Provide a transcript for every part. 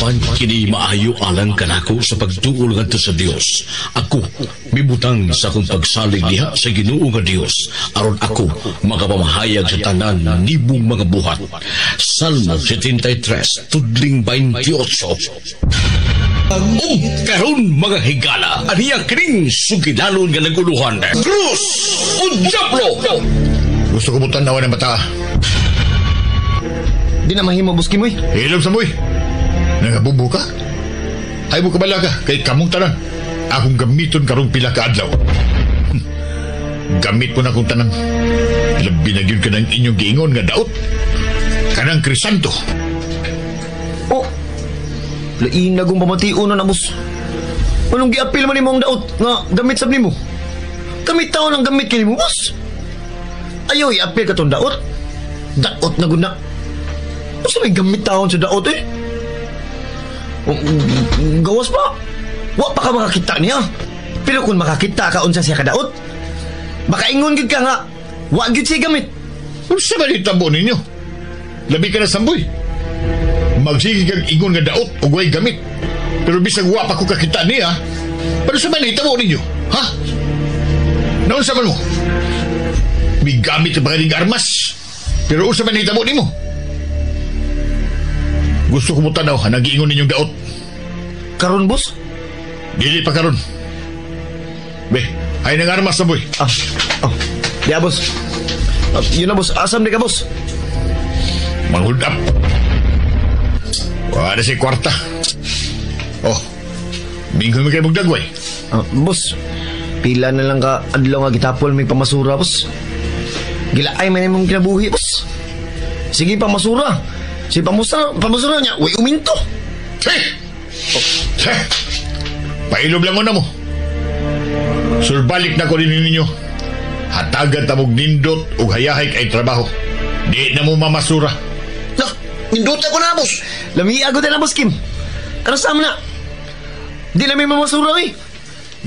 Apan kini maayo alang kanako sa pagduol ngadto sa Dios. Ako mibutang sa akong pagsalig diha sa Ginoo nga Dios aron ako makapamahayag sa tanan nimong mga buhat. Salmo 73, tudling 28. Ug karon, mga higala, aniya kining sugilanon nga naguluhan. Krus o Diablo! Gusto ko mo tanawan ng mata. Di na mahimo, Boss Kimoy. Hilom sa moy. Nangabubo ka? Ay mo kabala ka kay kamong tanan. Akong gamiton karong pila ka adlaw. Gamit mo na akong tanan. Labi na gyud ka ng inyong giingon nga daot. Kanang Crisanto. Oh, lain na kong pamation na, boss. Anong giapil man nimo ang daot nga gamit sab nimo? Gamit taon ang gamit kini mo, boss. Ayaw iapil ka tong daot. Daot na gud na. Unsa may gamit taon sa daot eh? Oh, gawas pa. Wa pa ka makakita niya. Pero kung makakita ka unsa siya kadaot, makaingon gid ka nga wa gyud siya gamit. Unsa ba tabo ninyo? Labi ka na samboy. Magsige kag ingon nga daot ug way gamit. Pero bisag wa pa ko kakita niya, pero sa man hitabo ninyo? Ha? Naunsa man mo? May gamit pa kaning armas. Pero unsa man hitabo nimo? Gusto ko mo tanaw ha, nagiingon ninyong daot. Karon, boss? Dili pa karon. Be, ay nang armas na, boy. Ah, oh. Diya, boss. Ah, yun na, boss. Asam di ka, boss? Mang hold up. Wala si kwarta. Oh, minghoy mo kay mugdagway. Ah, boss, pila na lang ka adlaw nga gitapol may pamasura, boss. Gilaay man imong kinabuhi, boss. Sige, pamasura. Sige, pamasura, pamasura niya. Uy, uminto. Hey! Oh. Hey! Pailob lang mo na mo. Surbalik na ko rin ninyo. Hatagan tamog nindot ug hayahay kay trabaho. Di na mo mamasura. Na, nindot ako na, boss. Lami agad na, boss Kim. Kano na? Di na may mamasura eh.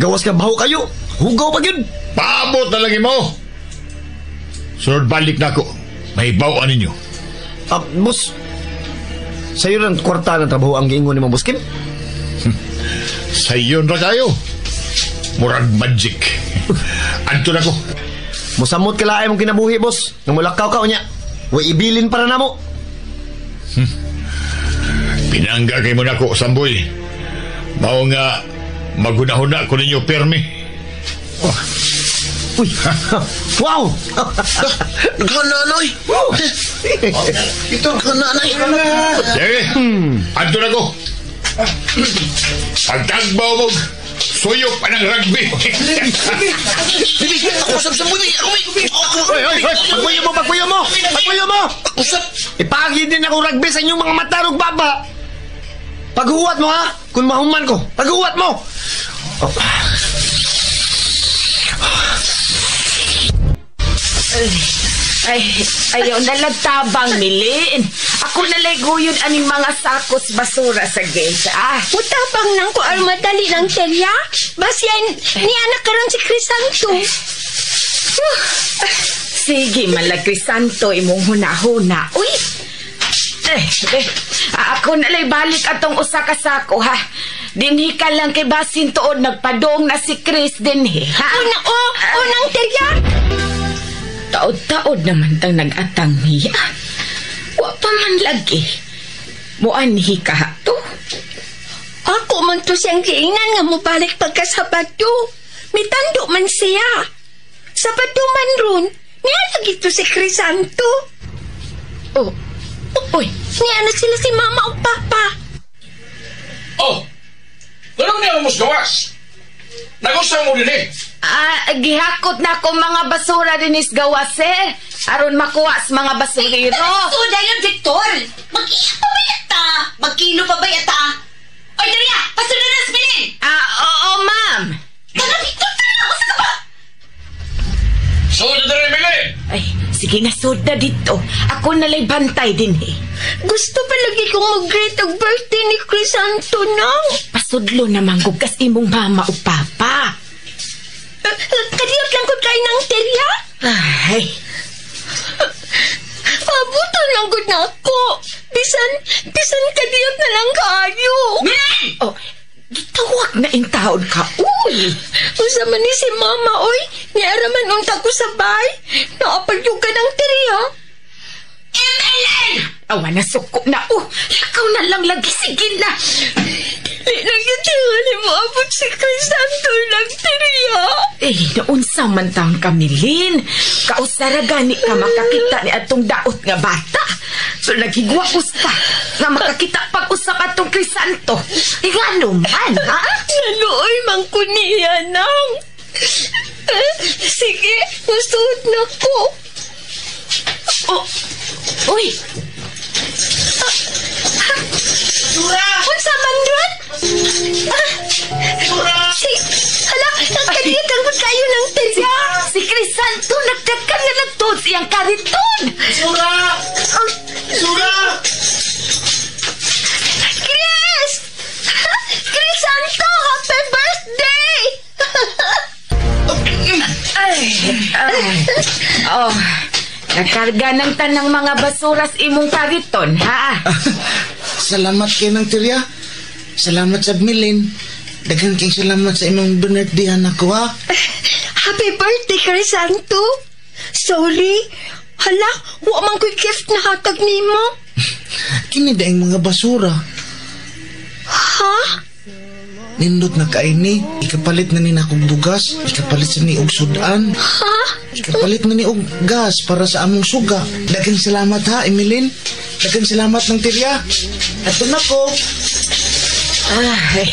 Gawas ka baho kayo. Hugaw pa yun. Paabot na lagi mo. Sunod balik na ako. May bawaan ninyo. Ah, boss. Sa'yo lang kwarta ng trabaho ang giingon ni mo, boss Kim. Sayon ra kayo. Murag magic. Anto na ko. Musamot ka laay mong kinabuhi, boss. Nang mulakaw ka, unya. Way ibilin para na mo. Pinangga kay mo nako, Samboy. Mao nga maghuna-huna ko ninyo permi. Oh. Uy! Wow! Nagkana, noy. Ito, nagkana, Sige, anto na ko. Pagtagbaw mo, suyop pa ng rugby. Bibi, ako usap sa muli. Ako, ako. Oy, oy, oy! Pagpuyo mo, pagpuyo mo! Pagpuyo mo! Usap. Ipagi din ako rugby sa inyong mga matarog baba. Paghuwat mo ha, kung mahuman ko. Paghuwat mo! Oh. Ay, ayaw na lang tabang, Milin. Ako naliguyon aning mga sakos basura sa gate, ah. Utabang nang ko almadali ng telya. Basyan, ni anak karon si Crisanto. Sige, malag Crisanto, imong huna-huna. Uy! Eh, eh, ako nalay balik atong usa ka sako, ha? Dinhi ka lang kay basin tuod, nagpadong na si Chris dinhi, ha? Una, oh, unang telya. Taod-taod naman tang nag-atang niya. Wa pa man lagi. Muanhi ka to. Ako man to siyang giingnan nga mobalik pagkasabado. Mitando man siya. Sabado man ron, niya lagi to si Crisanto. Oh, uy. Niya na sila si mama o papa. Oh, ganun niya mo gawas. Nagusto mo din eh. Ah, gihakot na ako mga basura dinis gawas eh. Aron makuha sa mga basurero. So, dayon, Victor. Mag-iya pa ba yata? Magkilo pa ba yata? Oy, Daria, pasunod na sa bilin! Ah, oo, ma'am. Tara, Victor, tara! Usa ka ba? Sud na rin, Milin! Ay, sige na, sud na dito. Ako nalay bantay din eh. Gusto pa lagi kong mag-greet og birthday ni Crisanto nang. Pasudlo na manggugas imong mama o papa. Kadiyot lang ko kay ng telya. Ay. Paabuton lang gud nako. Bisan bisan kadiyot na lang kaayo. Milin! Oh, gitawag na intawon ka, uy. Unsa man ni si mama, oy. Niara man unta ko sa bay. Naapalyugan ang tiri, ha? Emelyn! Awa na suko na, oh. Ikaw na lang lagi, sige na. Di lang yun tingali mo abot si Crisanto lang tiri, ha? Eh, naunsa man taon ka, Milin. Kausara gani ka makakita ni atong daot nga bata. So, naghigwa usta nga makakita pag-usap atong Crisanto. Eh, ngano man, ha? Naluoy man ko niya, nang. Sige, musuot na ko. Oh, uy, Sura! Unsa man ron? Sura! Si, hala, nagkadiyot ang gud kayo ng tirya. si Crisanto nagdagan nga nagtuod siyang kariton. Sura! Sura! Chris! Crisanto, happy birthday! Ay, ay. Oh, nakarga ng tanang mga basuras imong kariton, ha? Salamat kay ng tirya. Salamat sa Milin. Daghan kay salamat sa imong birthday anak ko ha. Happy birthday, Crisanto. Sorry. Hala, wa man ko'y gift na hatag nimo. Kini daing mga basura. Ha? Nindot na kay ni. Ikapalit na ni nakong bugas. Ikapalit sa ni og sudan. Ha? Ikapalit na ni og gas para sa among suga. Daghang salamat ha, Emilin. Daghang salamat ng tirya. Ato na ko. Ay,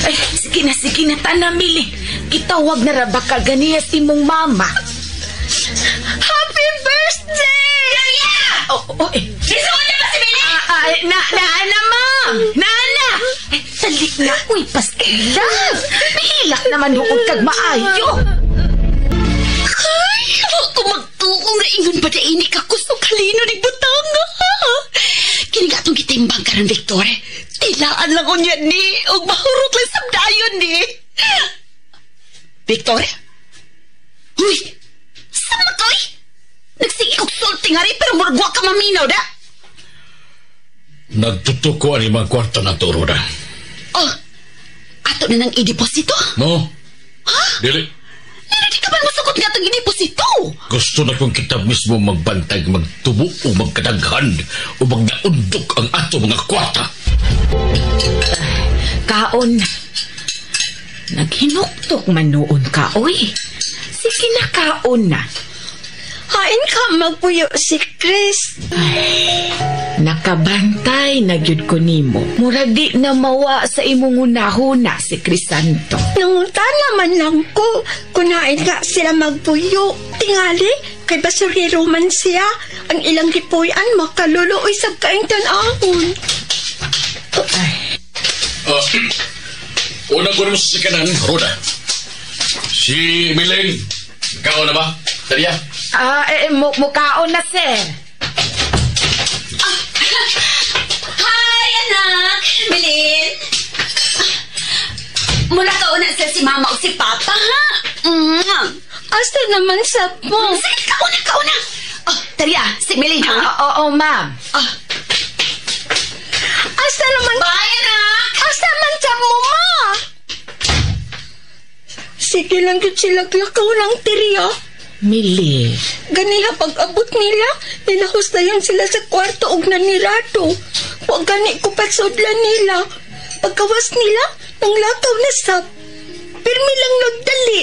ay, sige na, tanang Mili. Kitawag na ra baka ganiya si mong mama. Happy birthday! Oh, oh, eh. Lisuod na ba si Milin? Ah, ah, na, na, na, ma'am! Na, na! Eh, dali na, uy, pastila! Mihilak naman huod kag maayo! Ay, wa ko magtuong na ingon pa ini ka kusog kalino ni butang. Kini nga atong gitimbang karon Victor. Tilaan lang unya ni ug mahurot lang sa dayon ni. Victor? Uy! Sama ka, uy! Nagsige kog sulti nga rin, pero murag wa ka maminaw da. Nagtutuko ani mga kwarta na to, Roda. Oh, ato na nang i-deposito. No? Dili. Pero di ka man masukot nga atong i-deposito. Gusto na kong kita mismo magbantay, magtubo o magkadaghan o magnaundok ang ato mga kwarta. Kaon. Naghinuktok man noon ka, uy. Sige na, kaon na. Hain ka magpuyo si Chris. Nakabantay na gyud ko nimo. Murag di na mawa sa imong hunahuna si Crisanto. Nangunta naman lang ko. Kunain nga sila magpuyo. Tingali, kay basurero man siya. Ang ilang gipuy-an makaluluoy sa kaing tan-ahon. Una ko naman sa sikanan, Roda. Si Mileng, kaon na ba? Daliya. Ah, eh, mukaon na, sir. Hi, anak! Bilin! Mula ka una sa si mama o si papa, ha? Mm. Asa naman sa mo? Sige, kauna, kauna! Oh, Tarya, si Milin, ha? Oo, ma'am. Oh. Asa naman? Bye, anak! Asa man sa mo, ma? Sige lang yun sila lakaw lang, tiriya. Mili. Ganiha pag-abot nila, nilahos na yan sila sa kwarto og nanirato. Wa gani ko pasudlan nila. Pagkawas nila, nanglakaw na sab. Pirmi lang nagdali.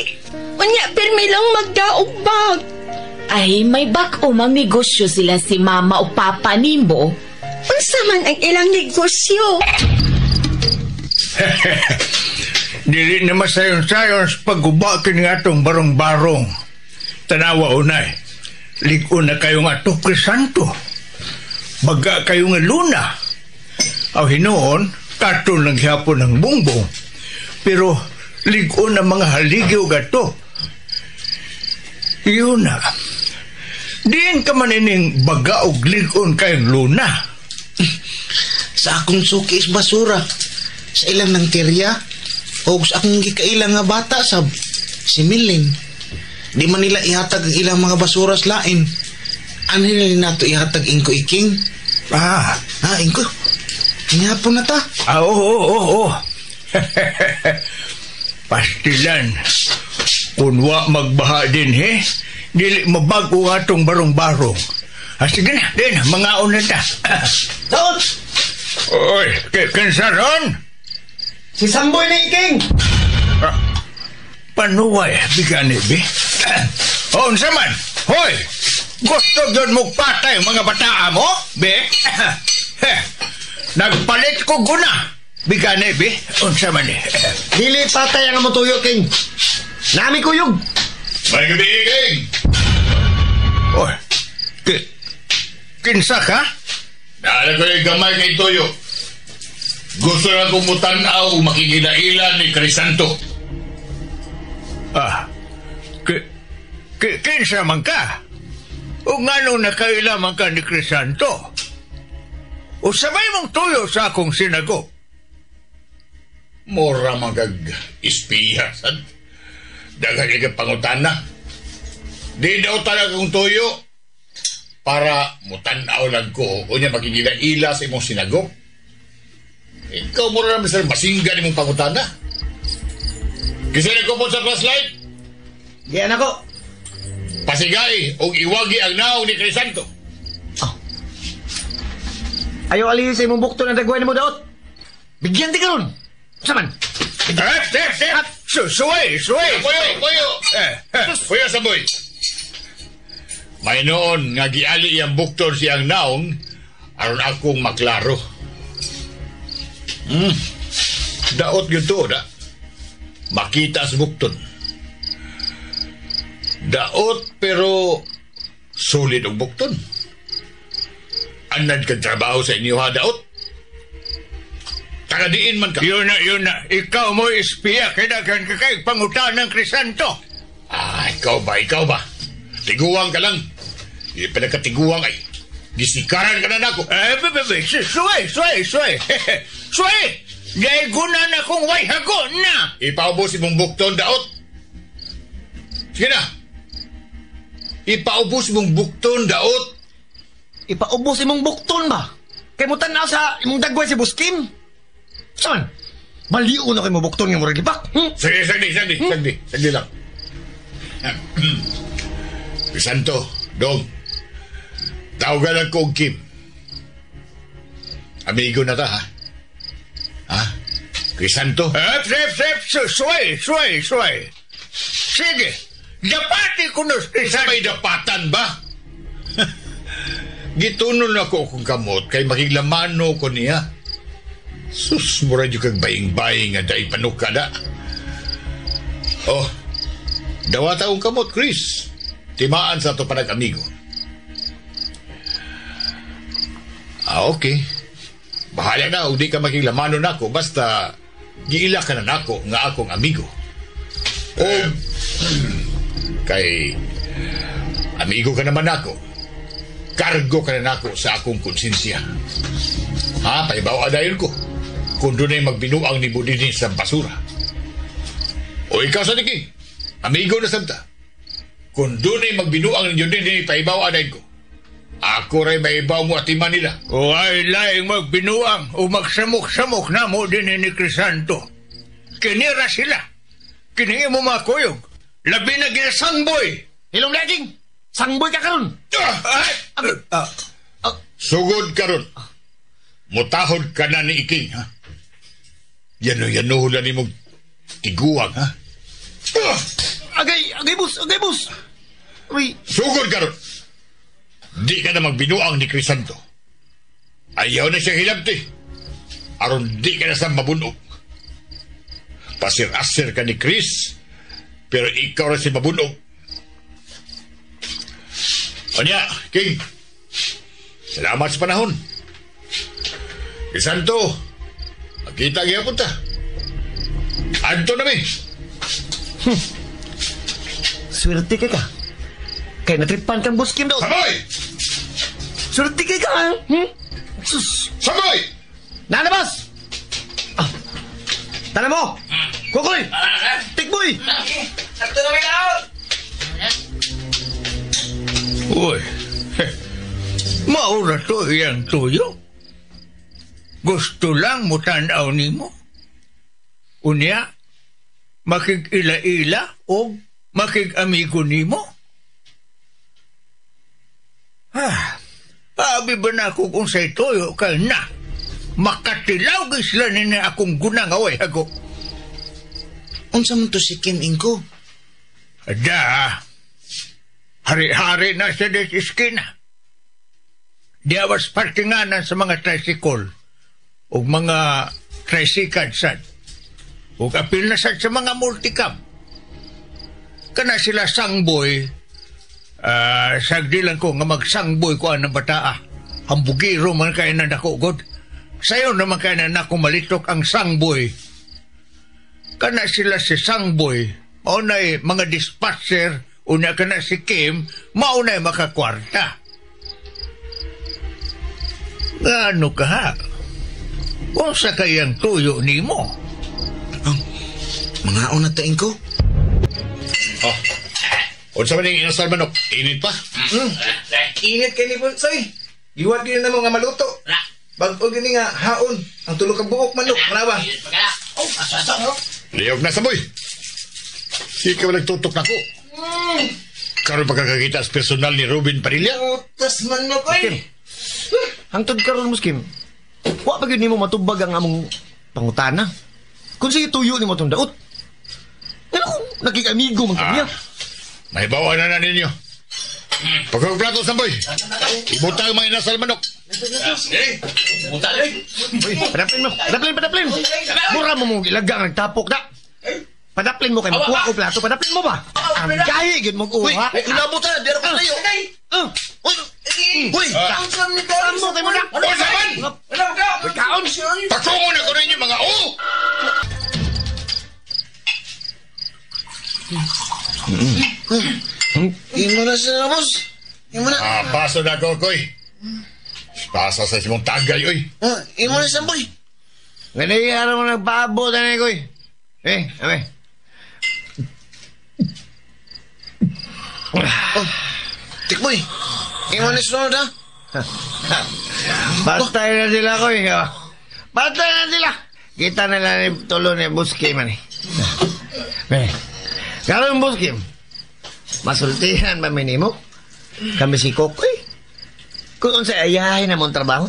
Unya, pirmi lang magdaog bag. Ay, may bag-o mang negosyo sila si mama o papa nimo. Unsa man ang ilang negosyo? Dili na masayon-sayon sa pagguba kini atong barong-barong. Tanawa unay. Lig-on na kayo nga ato Crisanto. Baga kayo nga luna. Aw hinuon, katon lang hapon ng bungbong. Pero lig-on na mga haligyo gato. Iyon na. Diin ka man ining baga og lig-on kayong luna. Sa akong suki is basura. Sa ilang ng tirya. O sa akong gikailang nga bata sab. Si Milin. Di man nila ihatag ang ilang mga basura sa lain. Ano na nato ihatag ingko iking? Ah. Ha, ingko. Hingapon na ta. Ah, oo. Pastilan. Kung wa magbaha din, he? Dili mabago atong barong-barong. Ah, sige na, din, mangaon na ta. Daot! Oy, kinsa ron? Si Samboy na iking! Ah, panuway, bigani, bi. Oh, unsa man? Hoy! Gusto yun mo patay mga bataa mo, be? Nagpalit ko guna. Bigani, be. Unsa man eh. Dili patay ang amutuyo, King. Nami kuyog. May gabi, King. Oy, kinsa ka? Naala ko yung gamay kay Toyo. Gusto na kong mutanaw makikilaila ni Crisanto. Ah, kinsa man ka? O ngano nakaila man ka ni Crisanto? O sabay mong tuyo sa akong sinago? Mura magag-ispiya, sad. Daghan kang pangutana. Di daw talaga kong tuyo para mutanaw lang ko o niya makikilaila sa imong sinagop. Ikaw mura naman sir, masinggan imong pangutana. Kasi nagkupon sa flashlight? Diyan ako. Pasigay o iwagi ang naong ni Crisanto. Oh. Ayaw alihin sa imong bukto ng dagway ni mo daot. Bigyan ti karon. Saman? Tep. Suway. Kuyo. Kuyo, Samboy. May noon nga giali iyang bukton siyang naong aron akong maklaro. Daot yun to, da. Makita sa bukton. Daot pero solid og bukton. Anad kang trabaho sa inyo ha, daot. Tagadiin man ka. Yun na. Ikaw mo ispiya kaya ka kay pangutan ng Crisanto. Ah, ikaw ba? Tiguang ka lang. Hindi pa nagkatiguang ay. Gisikaran ka na nako. Eh, bebe, suway. Suway! Guna na kong way hago na! Ipaubos imong bukton, daot. Sige na. Ipaubos imong bukton, daot. Ipaubos imong bukton ba? Kay mo tan-aw sa imong dagway si Buskim? Saan? Maliw na kay mo bukton nga murag libak. Sige, sagdi lang. Crisanto, dong. Tawagan lang ko og Kim. Amigo na ta, ha? Ha? Crisanto? Suway. Sige, dapati ko na, Crisanto. May dapatan ba? Gitunon ako kung kamot kay makiglamano ko niya. Sus, mura dyan kag baying-baying nga dahil panuka da. Oh, dawata akong kamot, Chris. Timaan sa ito panag-amigo. Ah, okay. Bahala na, hindi ka makiglamano na ako. Basta, giila ka na nako nga akong amigo. O, kay amigo ka naman ako. Kargo ka na nako sa akong konsensya. Ha, paibaw adayon ko. Kung doon ay magbinuang ni Budini sa basura. O ikaw sa Niki, amigo na santa. Kung doon ay magbinuang ninyo din, paibaw adayon ko. Ako rin maibaw mo at iman nila. O ay laing magbinuang o magsamok-samok na mo din ni Crisanto. Kinira sila. Kiningi mo mga kuyog. Labi na ginasangboy. Hilong laging! Sangboy ka karon! Sugod karon. Mutahod ka na ni Iking, ha? Yano-yano na ni mong tiguang, ha? Agay, boss! Uy. Sugod karon. Di ka na magbinuang ni Crisanto. Ayaw na siya hilabti. Aron di ka na sa mabunog. Pasir-asir ka ni Chris, pero ikaw na si mabunog. Onya, King. Salamat sa panahon. Crisanto, magkita gyapon ta. Adto na mi. Swerte kay ka. Kay natripan kang buskim daw. Samoy! Swerte kay ka, ha? Sus! Samoy! Nalabas! Ah. Tala mo! Kukoy! Tikboy! Adto na mi out! Uy. Maura to iyang tuyo. Gusto lang mo tanaw nimo. Unya, makig-ila-ila o makig-amigo nimo. Ah, abi ba na ako kung sa'y tuyo kay na? Makatilaw sila nina akong gunang away hago. Unsa man to si Kim Ingko? Ada, hari-hari na siya des iskina. Diawas parkinganan sa mga tricycle o mga tricycle sad. O apil na sad sa mga multicab. Kana sila sangboy, sagdi lang ko nga magsangboy ko ang bataa. Hambugiro man kaya na nako, God. Sayo naman kaya na nako malitok ang sangboy. Kana sila si sangboy, maunay mga dispatcher, una kana si Kim, maunay makakwarta. Ano ka ha? Unsa kayang tuyo nimo? Oh, mga una tain ko. Oh. Unsa man ning inasal manok? Init pa? Init kay ni Bonsoy. Giwat gyud na mo nga maluto. Bag-o gini nga haon ang tulo ka buok manok, manawa. Oh, aso. Liyog na saboy. Di ka nagtutok nako. Karon pagkakakita sa personal ni Ruben Padilla. Utas manok oy. Hangtod karon mo, Kim. Wa pa gyud nimo matubag ang among pangutana. Kung sige tuyo nimo tong daot. Ngano kung naging-amigo man kami? May bawa na ninyo. Pagkagplato, Samboy. Ibutang mga inasal manok. Butang eh. Uy, padaplin mo. Padaplin, padaplin. Mura mo mong ilaga ang nagtapok na. Padaplin mo kay makuha ko plato. Padaplin mo ba? Ang gahi gyud mo uha. Uy, ilabot ha. Dira ko tayo. Uy, uy. Samo kay mo na. Unsa man? Uy, kaon. Patungo na ko ninyo mga o. Imo na sila, boss. Imo na. Ah, paso na ko, koy. Pasa sa imong tagay, oy. Imo na, Samboy. Ganyan, araw mo nagpaabot na koy. Eh, ame. Oh, tikboy. Imo na sunod, ha? Bantay na sila, koy. Bantay na sila. Kita na lang ni tulo ni Buski, man. Eh, karon Buski, masultihan ba minimo? Kami si Kokoy. Kung unsa ayahin na mong trabaho,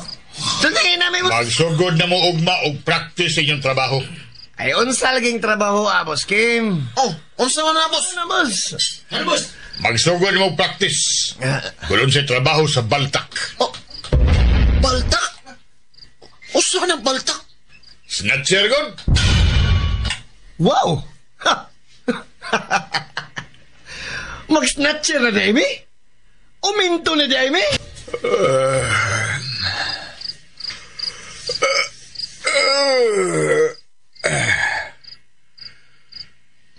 sultihin namin mo. Magsugod na mo ugma og practice sa inyong trabaho. Ay, unsa laging trabaho, Boss Kim? Oh, unsa man na, boss? Ano, boss? Ano, boss? Magsugod na mo practice. Kung unsa trabaho sa baltak. Oh, baltak? Unsa ka ng baltak? Snatcher, god? Wow! Mag-snatcher na di, Amy? Uminto na di, Amy?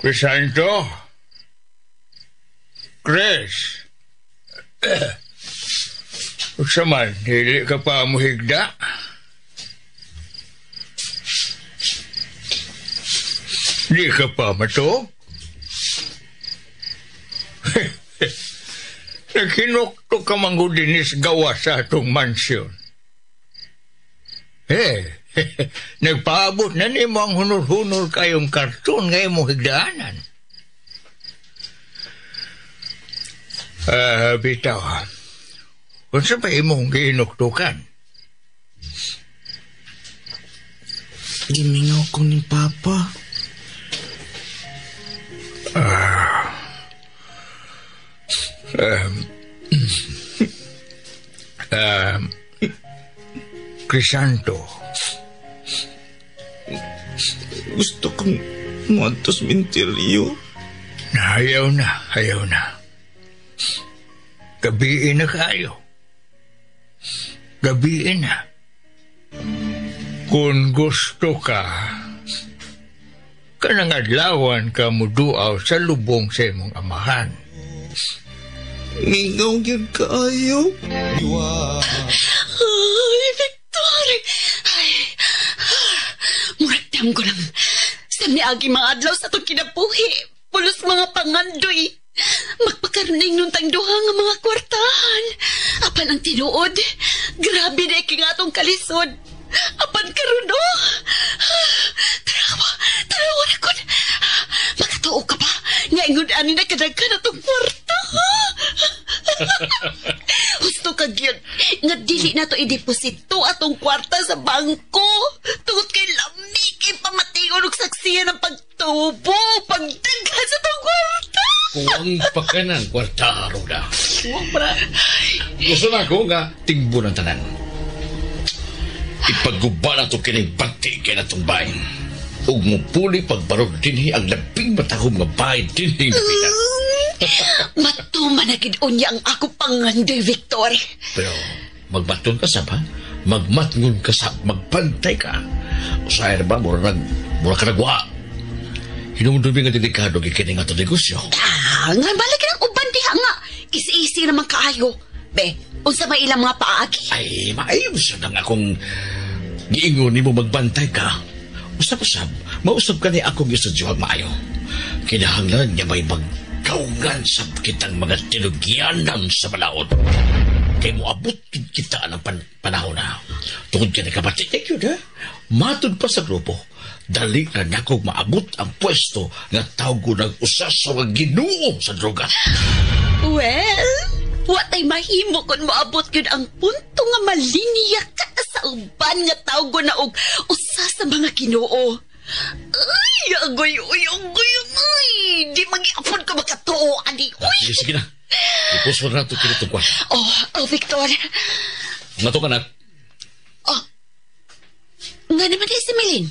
Crisanto? Chris? Unsa man, dili ka pa muhigda? Di ka pa matuog? Naghinukto ka manggudinis gawa sa atong mansyon. Eh, nagpaabot na nimo ang hunor-hunor kayong karton nga imong higdaanan. Bitaw, unsa pa imong giinuktukan? Gimingaw ko ni Papa. Crisanto, gusto kong muadto sa menteryo. Ayaw na, ayaw na. Gabiin na kayo. Gabiin na. Kung gusto ka, kanang adlawan ka muduaw sa lubong sa imong amahan. Mingaw gyud kaayo. Ay, Victor! Ay, murag dam ko lang. Sa miagi mga adlaw sa itong kinabuhi, pulos mga pangandoy. Magpakarning nung tang duha nga mga kwartahan. Apan ang tinuod, grabe na iking atong kalisod. Apan karon oh. Tarawa, tarawa na kun. Makatuo ka pa, nga ingon ani na kadaghan atong kwarta. Husto ka gyud nga dili na to ideposito atong kwarta sa bangko. Tungod kay lami kay pamatigon og saksiyan ang pagtubo, pagdaghan sa atong kwarta. Kuwang pa ka ng kwarta, Roda. Kuwang pa na. Gusto na ako nga tingbo ng tanan. Ipagguba na ito kining banti kay na itong bahay. Ug mupuli pagbarog dinhi ang labing matahom nga bahay dinhi napita. Matuman na gid unya ang ako pangandoy, Victor. Pero magbaton ka sab, ha? Magmatngon ka sab, magbantay ka. Usahay na ba, mura ka nagwa. Hinungdumi nga delikado kini nga to negosyo. Ah, nga balik ang uban diha nga. Isi-isi naman kaayo. Be, unsa may ilang mga paagi? Ay, maayo sa nang akong giingon nimo magbantay ka. Usab-usab, mausab ka ni akong gistudyohang maayo. Kinahanglan niya may magkaungan sa kitang mga tinugyanan sa balaod. Kay moabot kita ng panahon na. Tungod ka nakabatik, thank you, ha? Matod pa sa grupo. Dali na nakog maabot ang pwesto nga tawag ko ng usa sa mga Ginoo sa droga. Well, watay mahimo kung maabot yun ang punto nga malinya ka sa uban nga tawag na og usa sa mga Ginoo. Ay, agoy, uy, agoy, uy. Di magiapon ka makatuo, ani, uy. Sige, sige na. Ipos mo na ito kinitong kwan. Oh, Victor. Nga to ka na. Oh, nga naman si Melin.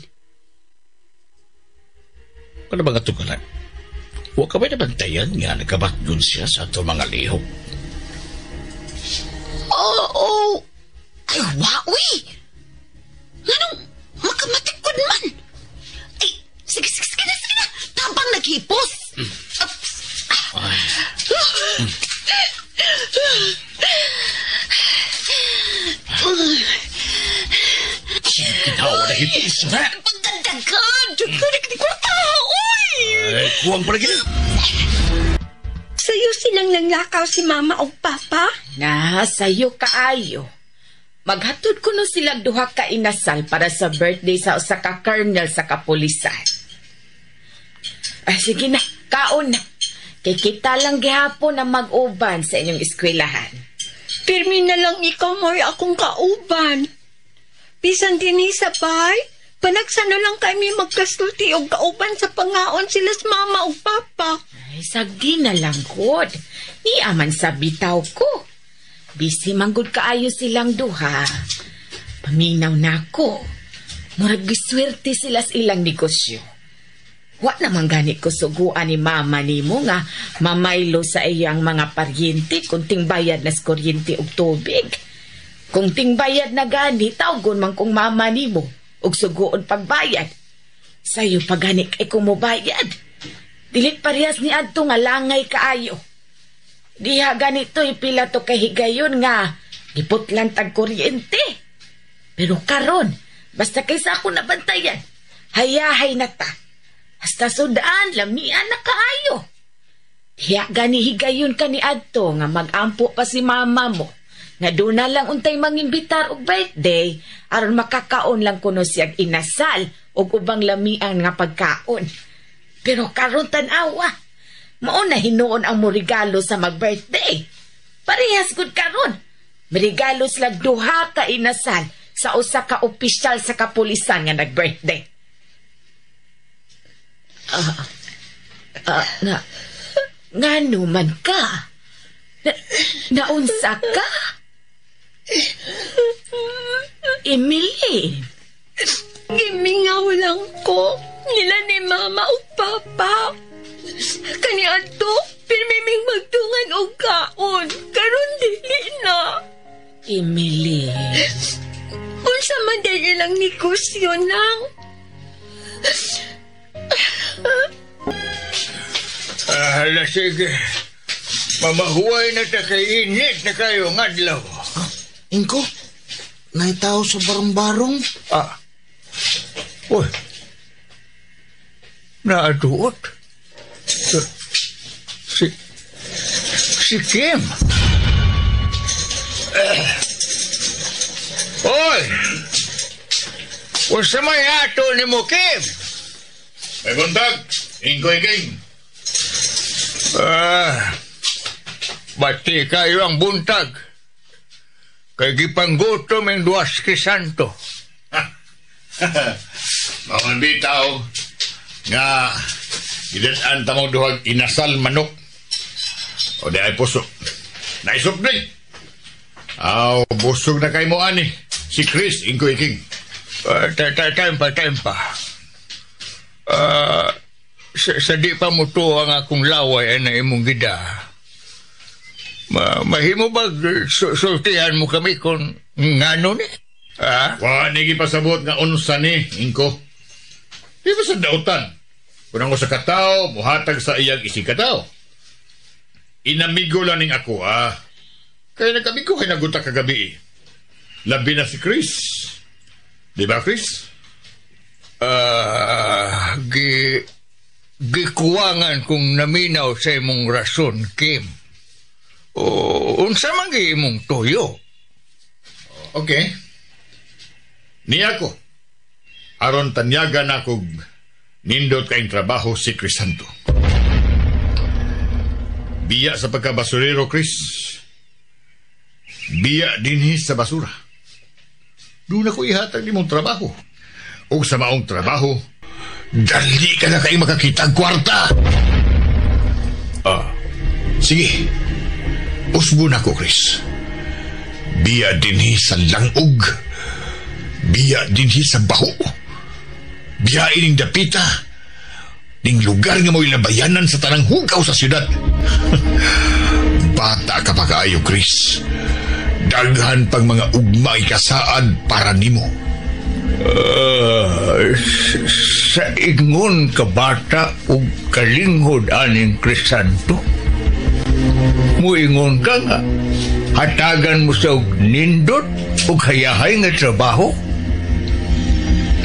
Ano ba nga ito ka na? Huwag ka ba nabantayan nga nagkabatgon siya sa itong mga lihok? Oo. Ay, wa, uy. Nganong makamatikod man. Ay, sige, sige, sige na, sige na. Tabang naghipos. Ay. Sige, ginawa na hipos na. Pagdadagan. Kwarta, uy. Ay, kuwang pala gina. Sa'yo silang nanglakaw si mama o papa? Na, sa'yo kaayo. Maghatod ko no silang duha ka inasal para sa birthday sa usa ka colonel sa kapulisan. Ay, sige na, kaon na. Kay kita lang gihapon ang mag-uban sa inyong eskwelahan. Pirmi na lang ikaw mo'y akong kauban. Bisan dinhi sa bahay, panagsa na lang kami magkasulti og kauban sa pangaon sila sa mama o papa. Ay, sagdi na lang, god. Ni aman sa bitaw ko. Busy manggod kaayo silang duha. Paminaw na ako. Murag giswerte sila sa ilang negosyo. Wa naman gani ko suguan ni mama nimo nga mamaylo sa iyang mga paryente kung tingbayad na sa kuryente og tubig. Kung tingbayad na gani, tawgon man kong mama nimo og suguon pagbayad. Sayo pa gani kay kumubayad. Dili parehas ni adto nga langay kaayo. Diha ganito ipila to kay higayon nga giputlan tag kuryente. Pero karon, basta kaysa ako nabantayan, hayahay na ta. Hasta sudaan, lamian na kaayo. Diha gani higayon ka ni adto nga magampo pa si mama mo. Nga doon na lang untay mangimbitar og birthday aron makakaon lang kuno siyag inasal og ubang lamian nga pagkaon. Pero karon tan-awa, mao na hinuon ang morigalo sa mag-birthday. Parehas gud karon. Mirigalo sila duha ka inasal sa usa ka opisyal sa kapulisan nga nag-birthday. Ngano man ka? Naunsa ka? Emily. Gimingaw lang ko nila ni mama o papa. Kaniadto, pirmiming magtungan og kaon. Karon dili na. Emily. Unsa man dahil ilang negosyo nang. Hala, sige. Mamahuay na ta kay init na kayo ng adlaw. Ingko, naitaw sa barong-barong. Ah. Uy. Naaduot. Si Kim. Oy! Unsa may ato ni mo, Kim? May buntag, Ingko Iking. Bati kayo ang buntag. Kay gipanggutom ang duwas Crisanto. Maong bitaw nga gidan-an tamong duhag inasal manok. O di ay puso. Naisop ni. Aw, busog na kay mo ani. Si Chris, Ingko Iking. Time pa. Sa di pa mo to ang akong laway na imong gida. Mahimo ba sultihan mo kami kung ngano ni? Ha? Wa ni gipasabot nga unsa ni, Ingko. Di ba sa dautan? Kung ang usa ka tawo, muhatag sa iyang isig ka tawo. Inamigo lang ning ako, ah. Kaya nagkamigo kay naguta kagabi. Labi na si Chris. Di ba, Chris? Gikuwangan kung naminaw sa imong rason, Kim. O, unsa man gi imong tuyo? Okay. Niya ko. Aron tanyagan akong nindot kayong trabaho si Crisanto. Biya sa pagkabasurero, Chris. Biya dinhi sa basura. Doon ako ihatag ni mong trabaho. O sa maong trabaho, dali ka na kayo makakita ang kwarta. Sige. Usbo na ko, Chris. Biya dinhi sa langog. Biya dinhi sa baho. Biya ining dapita. Ning lugar nga mo'y labayanan sa tanang hugaw sa syudad. Bata ka pa kaayo, Chris. Daghan pang mga ugma ikasaad para nimo. Sa ingon ka bata ug kalinghod aning Crisanto. Muingon ka nga, hatagan mo sa og nindot ug hayahay nga trabaho.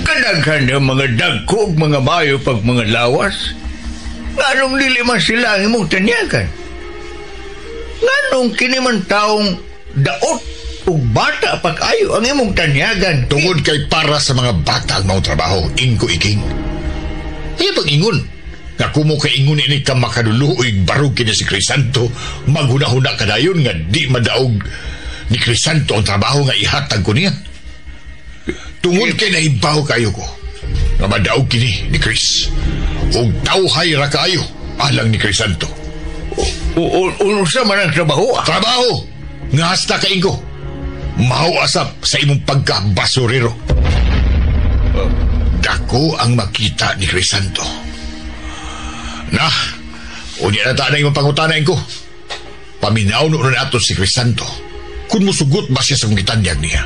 Kadaghan ng mga dagko ug mga mayo pag mga lawas. Nganong dili man sila ang imong tanyagan? Nganong kini man taong daot ug bata pag-ayo ang imong tanyagan? Tungod kay para sa mga bata ang maong trabaho, Ingko Iking. Kaya pag ingon, nga kumo kay ingon ini ka makaduluoy barog kini si Crisanto, maghuna-huna kadayon nga di madaog ni Crisanto ang trabaho nga ihatag ko niya. Tungod kay nahibaw kayo ko nga madaog kini ni Chris og tawhay ra kaayo alang ni Crisanto. Unsa man ang trabaho? Trabaho nga hasta kaingko mauasap sa imong pagkabasurero. Dako ang makita ni Crisanto. Na, unya na ta na imong pangutana ko. Paminaw no na nato si Crisanto. Kung musugot ba siya sa kong gitanyag niya?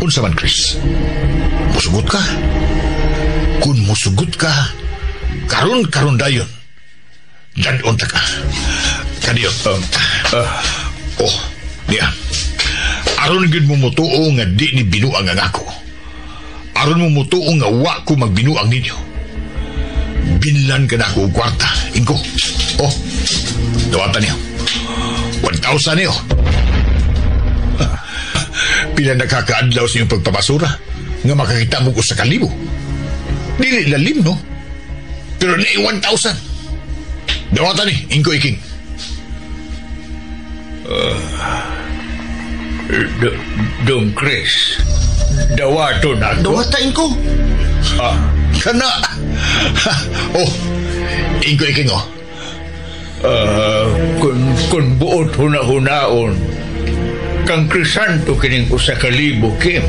Unsa man, Chris? Musugot ka? Kung musugot ka, karon-karon dayon. Dadon ta ka. Kadiyo. Oh, niya. Aron gyud mo mutuo nga di ni binuang ang ako. Aron mo mutuo nga wa ko magbinuang ninyo. Binlan ka na ako og kwarta, Ingko. Oh, dawatan niyo. 1,000 niyo. Pila nakakaadlaw sa inyong pagpapasura nga makakita mo ko sa kalibo. Dili lalim, no? Pero ni 1,000. Dawatan ni, Ingko Iking. Dong Chris, dawaton ako. Dawata, Ingko. Kana. Oh, Ingko Iking, oh. Kung buot huna-hunaon, kang Crisanto kining usa ka libo, Kim,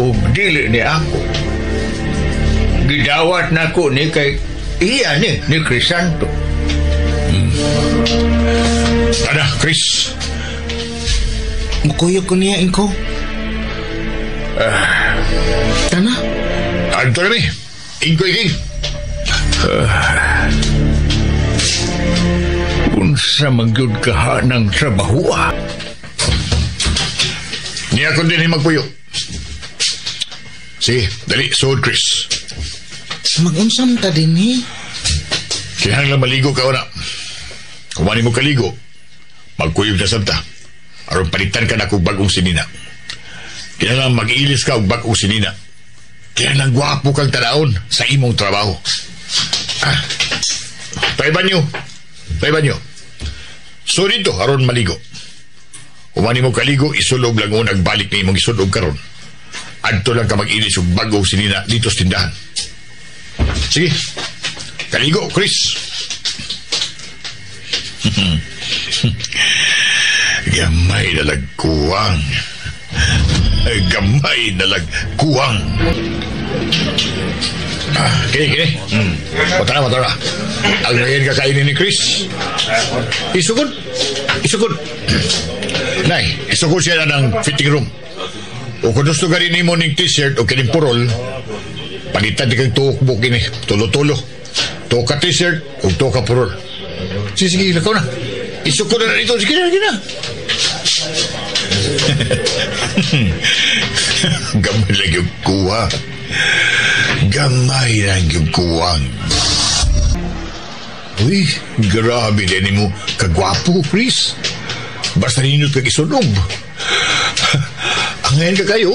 ug dili ni ako. Gidawat nako ni kay iya ni Crisanto. Tara, Chris. Mukuyog ko niya, Ingko. Tana. Adto kami. Ingko Iking. Unsa man gyud kaha ng trabaho, ah. Niya ko din magpuyo. Sige, dali, suod, Chris. Mag-unsam ta din, eh. Kinahanglan maligo ka una. Kung mo kaligo, Magkuyog na sabta. Aron palitan ka na kung bagong sinina. Kinahanglan mag-ilis ka og bagong sinina. Kinahanglan gwapo kang tanaon sa imong trabaho. Ah. Tay banyo. Tay banyo. So dito aron maligo. Umani mo kaligo, isulob lang unag balik na imong isulob karon. Adto lang ka mag-ilis og bagong sinina dito sa tindahan. Sige. Kaligo, Chris. Gamay na lagkuwang. Gamay na lagkuwang. Ah, kini, kini. Matara, matara. Ang ngayon kakainin ni Chris. Isugod. Isugod. Nay, isugod siya na ng fitting room. O kung gusto ka rin mo ng t-shirt o kining purol, palitan di kang tuhok mo kini. Tulo-tulo. Tuhok ka t-shirt o tuhok ka purol. Sige, sige, lakaw na. Isugod na dito. Sige na, sige na. Gamay lang yung kuha. Gamay lang yung kuwang. Uy, grabe din mo. Kagwapo, Chris. Basta ninot kag isunog. Ang ngayon ka kayo.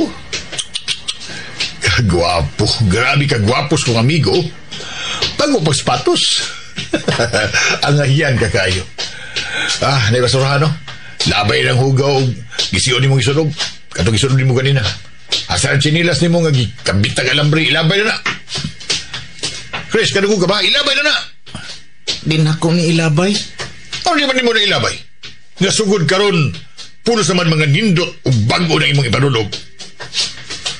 Kagwapo. Grabe kagwapo kong amigo. Bago pagsapatos. Ang ngayon ka kayo. Ah, naibasurahan, no? Labay ng hugaw. Gisiyon ni mong isunog. Katong isunog ni mo ganina. Asa ang chinilas ni mo nga gikabitag alambre. Ilabay na na. Chris, kadugo ka ba? Ilabay na na. Di na ko ni ilabay. Ano di man ni mo na ilabay? Nga sugod karon, pulos naman mga nindot o bago na imong ipanunog.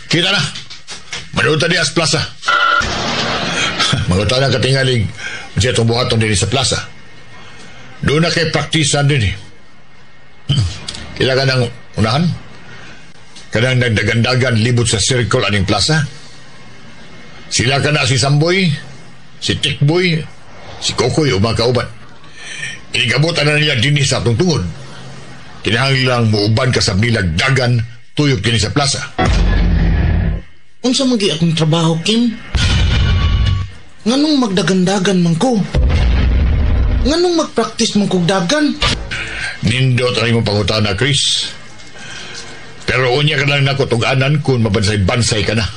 Kita na. Manuta di as plaza. Manguta na katingaling siya itong buhatong din sa plaza. Doon na kay praktisan din eh. Kailangan ng unahan. Kanang nagdagandagan libot sa circle aning plaza. Sila ka na si Samboy, si Tikboy, si Kokoy o mga kauban. Inigabot na nila din sa atong tungod. Kinahanglang muuban ka sa nilag dagan tuyok kini sa plaza. Unsa man gyud akong trabaho, Kim? Nganong magdagandagan man ko? Nganong magpractice man kog dagan? Nindot ang imong pangutana, Chris. Pero unya ka lang nako tug-anan kung mabansay-bansay ka na.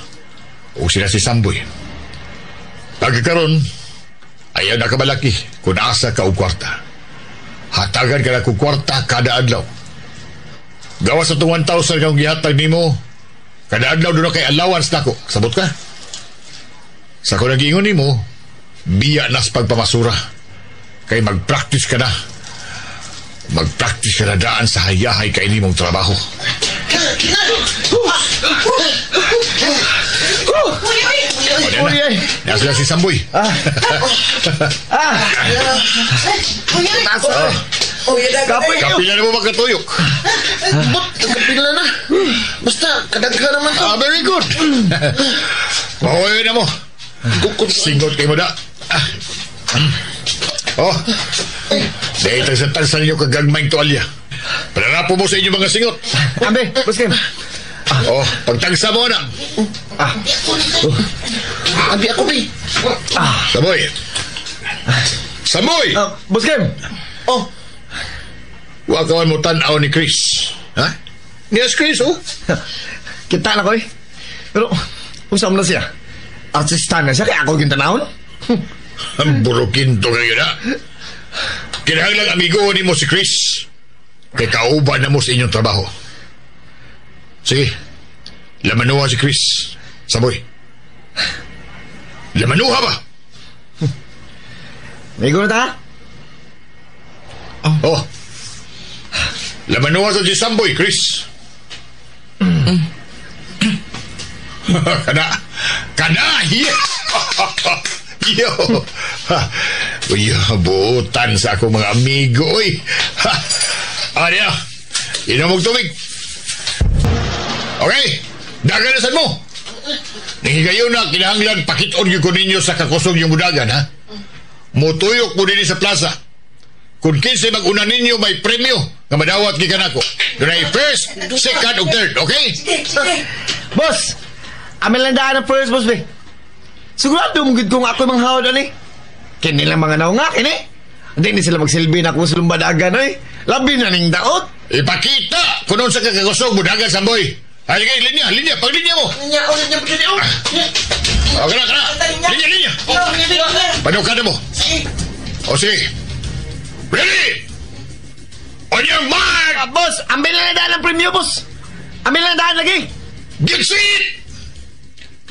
O sila si Samboy. Pagkakaroon, ayaw na kamalaki kung asa ka og kwarta. Hatagan ka na kung kwarta kada adlaw. Gawas sa itong 1,000 kang gihatag nimo, kada adlaw doon na kay allowance nako. Sabot ka? Sa kung nag-iingon nimo, biya nas pagpamasura. Kay mag-practice ka na. Mag-practice ka na daan sa hayahay kay nimong trabaho. Uy, ay! Nasa si Samboy. Kapila na mo magkatuyok. Bot, kapila na. Basta, kadagha naman to. Ah, very good. Mahuwi na mo. Singot kayo mo na. Oh, dahil tagsa-tagsa ninyo kagagmayng tuwalya. Panarapo mo sa inyong mga singot. Ambe, boss Kim. Oh, pagtagsa mo na. Abi ako, bi. Samoy. Samoy! Boss Kim. Oh. Wakawan mo tanaw ni Chris. Ha? Yes, Chris, oh. Kita na ko eh. Pero, usam na siya. Artista na siya, kaya ako yung tanawon. Ang burukin to kayo na. Kinahanglang amigo ni mo si Chris. Kay kauban na mo sa inyong trabaho. Sige. Lamanuha si Chris. Saboy. Lamanuha ba? Amigo na ta? Oh. Lamanuha sa si Samboy, Chris. Kana. Kana! Yeah! Yo! Uy, buutan sa akong mga amigo, uy. Ha! Ano yan? Inom og tubig. Okay, dagan na sad mo. Nanghigayon na, kinahanglan, pakiton yun ko ninyo sa kakusog yung mudagan, ha? Mutuyok mo din sa plaza. Kung kinsa mag-una ninyo, may premyo nga madawat gikan ako. Doon ay first, second, o third, okay? Boss, amin lang daan ang first, boss, be. Sigurado mo gid kung ako manghawad, ani. Kini lang mga naunga, kini. Hindi ni sila magsilbi na ako sa lumbadagan, oy. Labi na ning daot. Ipakita kung unsa ka kakusog mudagan, Samboy. Ay, sige, linya, linya, paglinya mo. Linya, ulit niya, pagkita. O, kana, kana. Linya, linya. Panukada mo. O, sige. Ready! On your mark! Boss, ambil na daan ang premyo, boss. Ambil na daan lagi. Get set!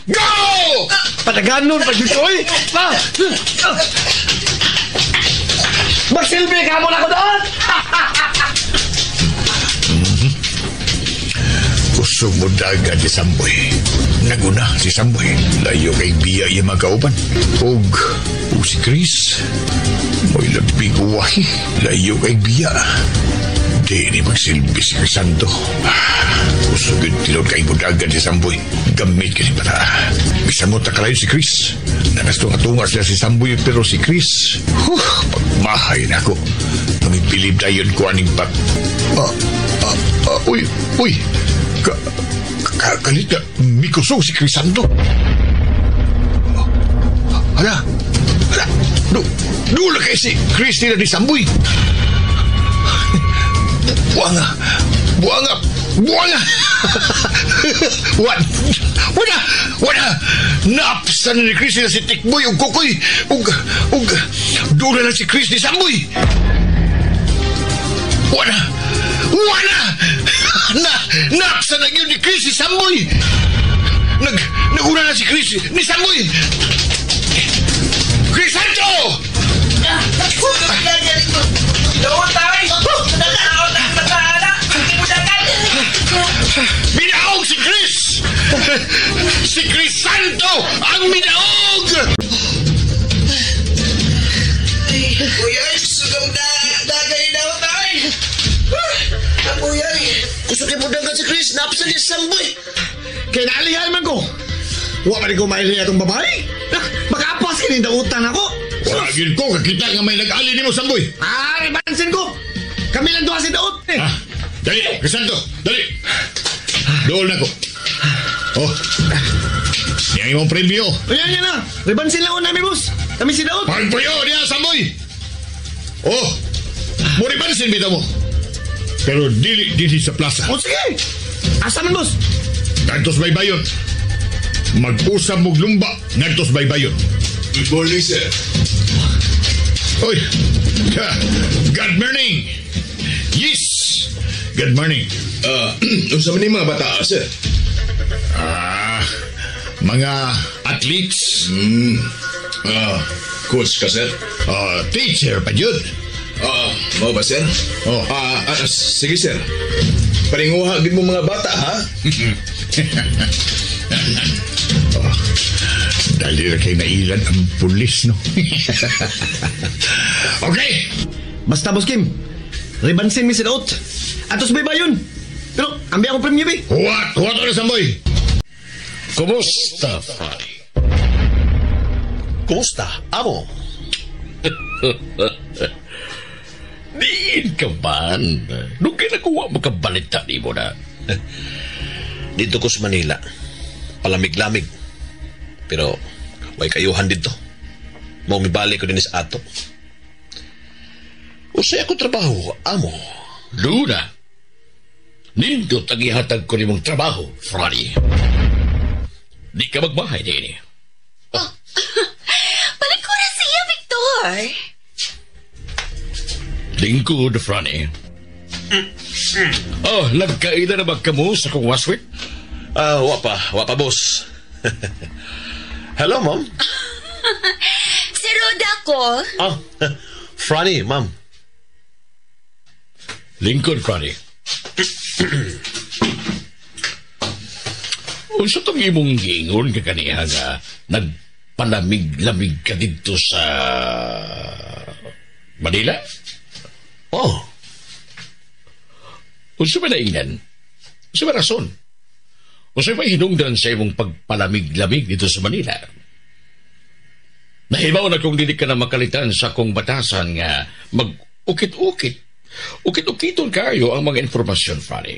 Go! Pataganon pa dito, oy. Pa! Magsilbi ka mo na ko doon! Kusog mo daga si Samboy. Naguna si Samboy. Layo kay biya iya magkauban. Og si Chris. Mo'y labing uwahi. Layo kay biya. Di ni magsilbi si Crisanto. Kusog yun tilod kay budagan si Samboy. Gamit ka ni bata. Bisan mo takalayo si Chris. Nangastunga-tunga sila si Samboy pero si Chris, huh, pagmahay na ako. Namipilib na yun ko aning bat. Uy, uy. Kalit na, mikusog si Crisanto. Hala, hala, dula kay si Chris nila ni Samboy. Buanga, buanga, buanga. Wala, wala. Naapsan ni Chris nila si Tikboy ug Kukoy ug dula na si Chris ni Samboy. Wala, wala. Naapsan na yun ni Chris ni Samboy. Naguna na si Chris ni Samboy. Crisanto! Minaog si Chris! Si Crisanto ang minaog! Kuya, sugam dagay daw tayo. Kuya, Kusog kay mudagan si Chris, naapsan niya si Samboy. Kaya naalihan man ko. Wa man ko mailihan atong babae. Makapas kini dautan ako. Wala yun ko, kakita nga may nag-ali nimo, Samboy. Ah, ribansin ko. Kami lang duha si daot. Eh. Ah, dali, Crisanto, dali. Dool na ko. Oh, niya imong premyo. Ayan, yan na. Ribansin lang ko namin, boss. Kami si daot. Pagpuyo niya, Samboy. Oh, mo ribansin bitaw mo. Pero dili dili sa plaza. O sige. Asa man, boss? Ngadtos baybayon. Mag-usab mog lumba, ngadtos baybayon. Good morning, sir. Oy, good morning. Yes, good morning. Unsa man ni mga bata, sir? Mga athletes. Coach ka, sir? Teacher pa yun. Mao ba, sir? Oh. Sige, sir. Paringuha gid mo mga bata, ha? Oh, dali na kay nailan ang pulis, no? Okay! Basta, Boss Kim. Ribansin mi si Daot. Atos bay ba yun? Pero, ambi akong premyo, be. Huwat! Huwat na, Samboy! Kumusta, Fari? Kumusta, amo? Diin ka man. Nung kinakuha mo kabalita ni mo na. Dito ko sa Manila. Palamig-lamig. Pero, way kayuhan dito. Maumibalik ko din sa ato. Usay ako trabaho, amo. Luna, nindot ang ihatag ko nimong trabaho, Franny. Di ka magbahay din eh. Oh. Balik ko na siya, Victor. Lingkod, Franny. Oh, nagkaila na ba kamo sa kong waswit? Wa pa, boss. Hello, ma'am. Si Roda ko. Oh, Franny, ma'am. Lingkod, Franny. Unsa tong imong giingon kaganiha nga nagpalamig-lamig ka dito sa Manila? Oh. Unsa ba nainan? Unsa ba rason? Unsa ba hinungdan sa imong pagpalamig-lamig dito sa Manila? Nahibaw na kung dili ka na makalitan sa akong batasan nga mag-ukit-ukit. Ukit-ukiton kayo ang mga informasyon, Fanny.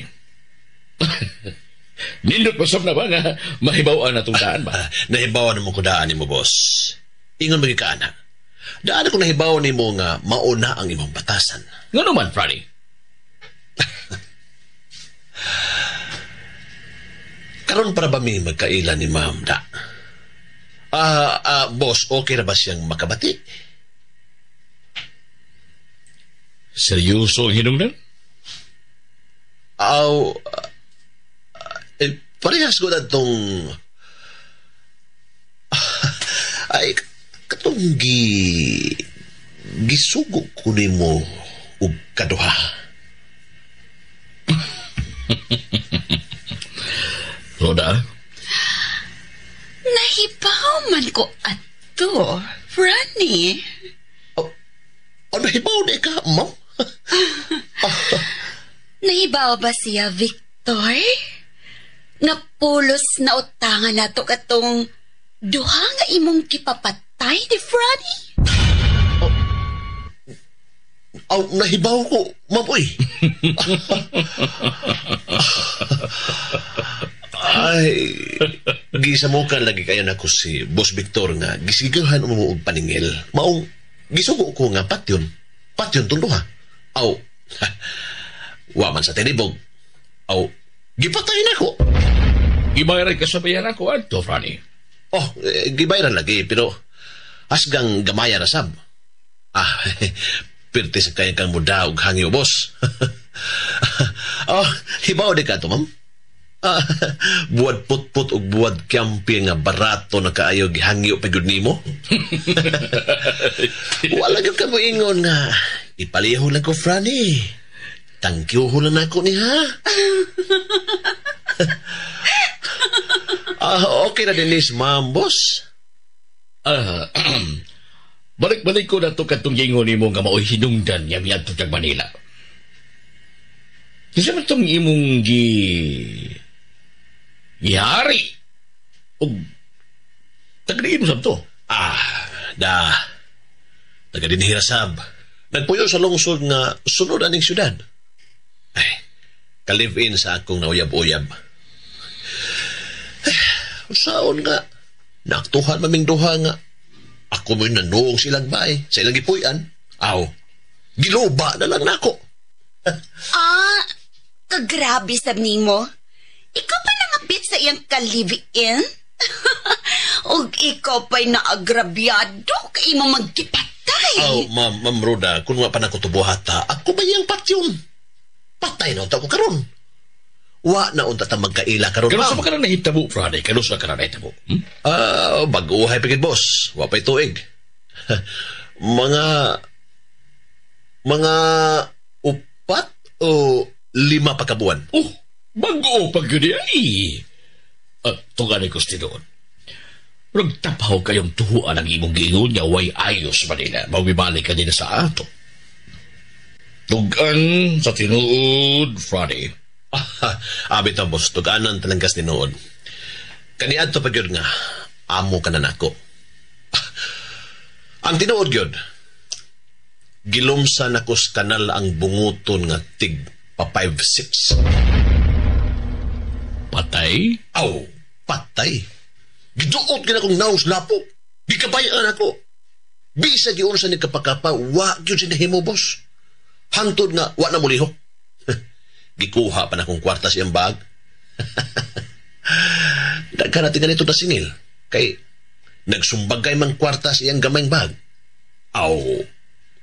Nindot mo na ba nga mahibawan na itong daan ba? Nahibawan mo ko daan ni mo, boss. Ingon magikaana. Daan ako nahibawan ni mo nga mauna ang imong batasan. Nga naman, Franny. Karon para ba mi magkaila ni Ma'am da? Boss, okay ra ba siyang makabati? Seryoso ang hinungdan? Aw, parehas ko na itong... Ay, katong gisugo ko nimo og kaduha. Roda? Nahibaw man ko ato, Franny. Oh, nahibaw di ka, ma'am? Nahibaw ba siya, Victor? Nga pulos na utangan nato katong duha nga imong kipapatay ni Franny? Oh, nahibaw ko, ma'am, uy. Ay, gisamukan lagi kayo na ko si Boss Victor nga gisigahan mo og paningil. Maong gisugo ko nga patyon. Patyon tong duha. Aw, wa man sa tinibog. Aw, gipatay na ko. Gibayaran ka sa bayaran ko adto, Franny. Oh, gibayaran lagi, pero asgang gamaya ra sab. Ah, pirti sa kaya kang muda og hangyo, boss. Oh, hibaw di ka to, ma'am. Buwad putput og buwad camping nga barato na kaayo gihangyo pa gyud nimo. Wala gyud ka mo ingon nga ipaliho lang ko, Franny. Thank you lang ako ni ha. Okay na dinis, ma'am, boss. Balik-balik ko na to katong gingon nimo nga maoy hinungdan nga miadto kag Manila. Kasi man tong imong gihari og tagdiin mo sab to. Da. Taga dinhi ra sab. Nagpuyo sa lungsod nga sunod aning syudad. Ay, ka-live-in sa akong nauyab-uyab. Ay, saon nga naktuhan maming duha nga ako mo'y nanuong silang baay sa ilang gipuy-an. Aw, giluba na lang nako. Kagrabe sab nimo. Ikaw pa nangapit sa iyang ka-live-in? Og ikaw pa'y naagrabyado kay imo magkipatay. Aw, ma'am Roda, kung nga pa nakutubuhata, ako ba iyang patyon? Patay na unta ko karon. Wa na unta ta magkaila karon. Kano sa ka na nahitabo, Friday? Kano sa ka na nahitabo? Hmm? Bag-uhay pagid, boss. Wa pa'y tuig. Mga 4 o 5 pa kabuan. Oh, bago pag yun ay. Tungan ko sa tinuod. Nagtapaw kayong tuhuan ang imong giingon nga way ayos Manila. Mawibalik ka din sa ato. Tugan sa tinuod, Friday. Abi ta, boss, tuganan talangkas tinuod. Kaniadto pa gyud nga, amo ka na nako. Ang tinuod gyud, gilumsa nako sa kanal ang bunguton nga tig pa 5'6". Patay? Aw, patay. Giduot gid akong naos lapo. Gikabayan ako. Bisa giunsa ni kapakapa, wa gyud siya nahimo, boss. Hangtod nga wa na mulihok. Gikuha pa na akong kwarta sa iyang bag. Daghan natin ganito na singil. Kay nagsumbag kay mang kwarta sa iyang gamayng bag. Aw,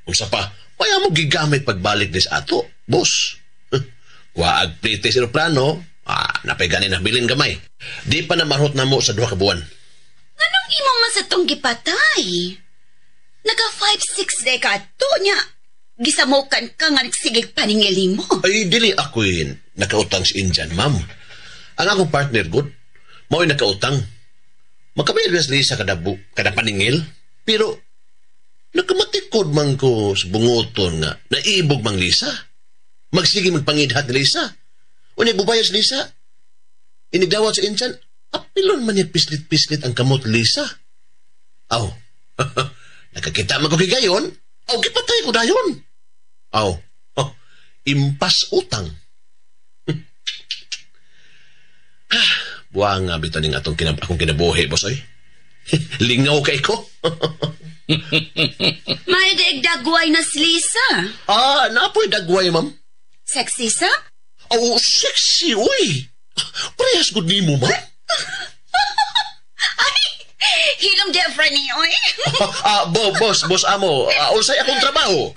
unsa pa, maya mo gigamit pagbalik ni sa ato, boss. Waag plite sa aeroplano, napay gani na bilin gamay. Di pa na marhot na mo sa 2 ka buwan. Anong imo man sa tong gipatay? Naka 5'6" de ka ato niya. Gisamukan ka nga nagsigig paningili mo. Ay, dili ako'y nakautang si Indian, ma'am. Ang akong partner, good, mao'y nakautang. Magkabayad ba Lisa kada paningil? Pero, nakamatikod man ko sa bunguton nga naibog mang Lisa. Magsige magpangidhat ni Lisa. O nagbubayad si Lisa. Inigdawat sa Indian, apilon man niya pislit-pislit ang kamot Lisa. Aw, nakakita man ko kigayon. Aw, gipatay ko dayon. Aw, oh, impas utang. Buwang nga bitaw ning atong akong kinabuhi, boss, oy. Lingaw kay ko. May daig dagway na si Lisa. Napoy dagway, ma'am. Sexy sa? Oh, sexy, uy. Parehas gud nimo, ma'am. Ay, hilom di, Franny, oy. Boss amo, unsay akong trabaho?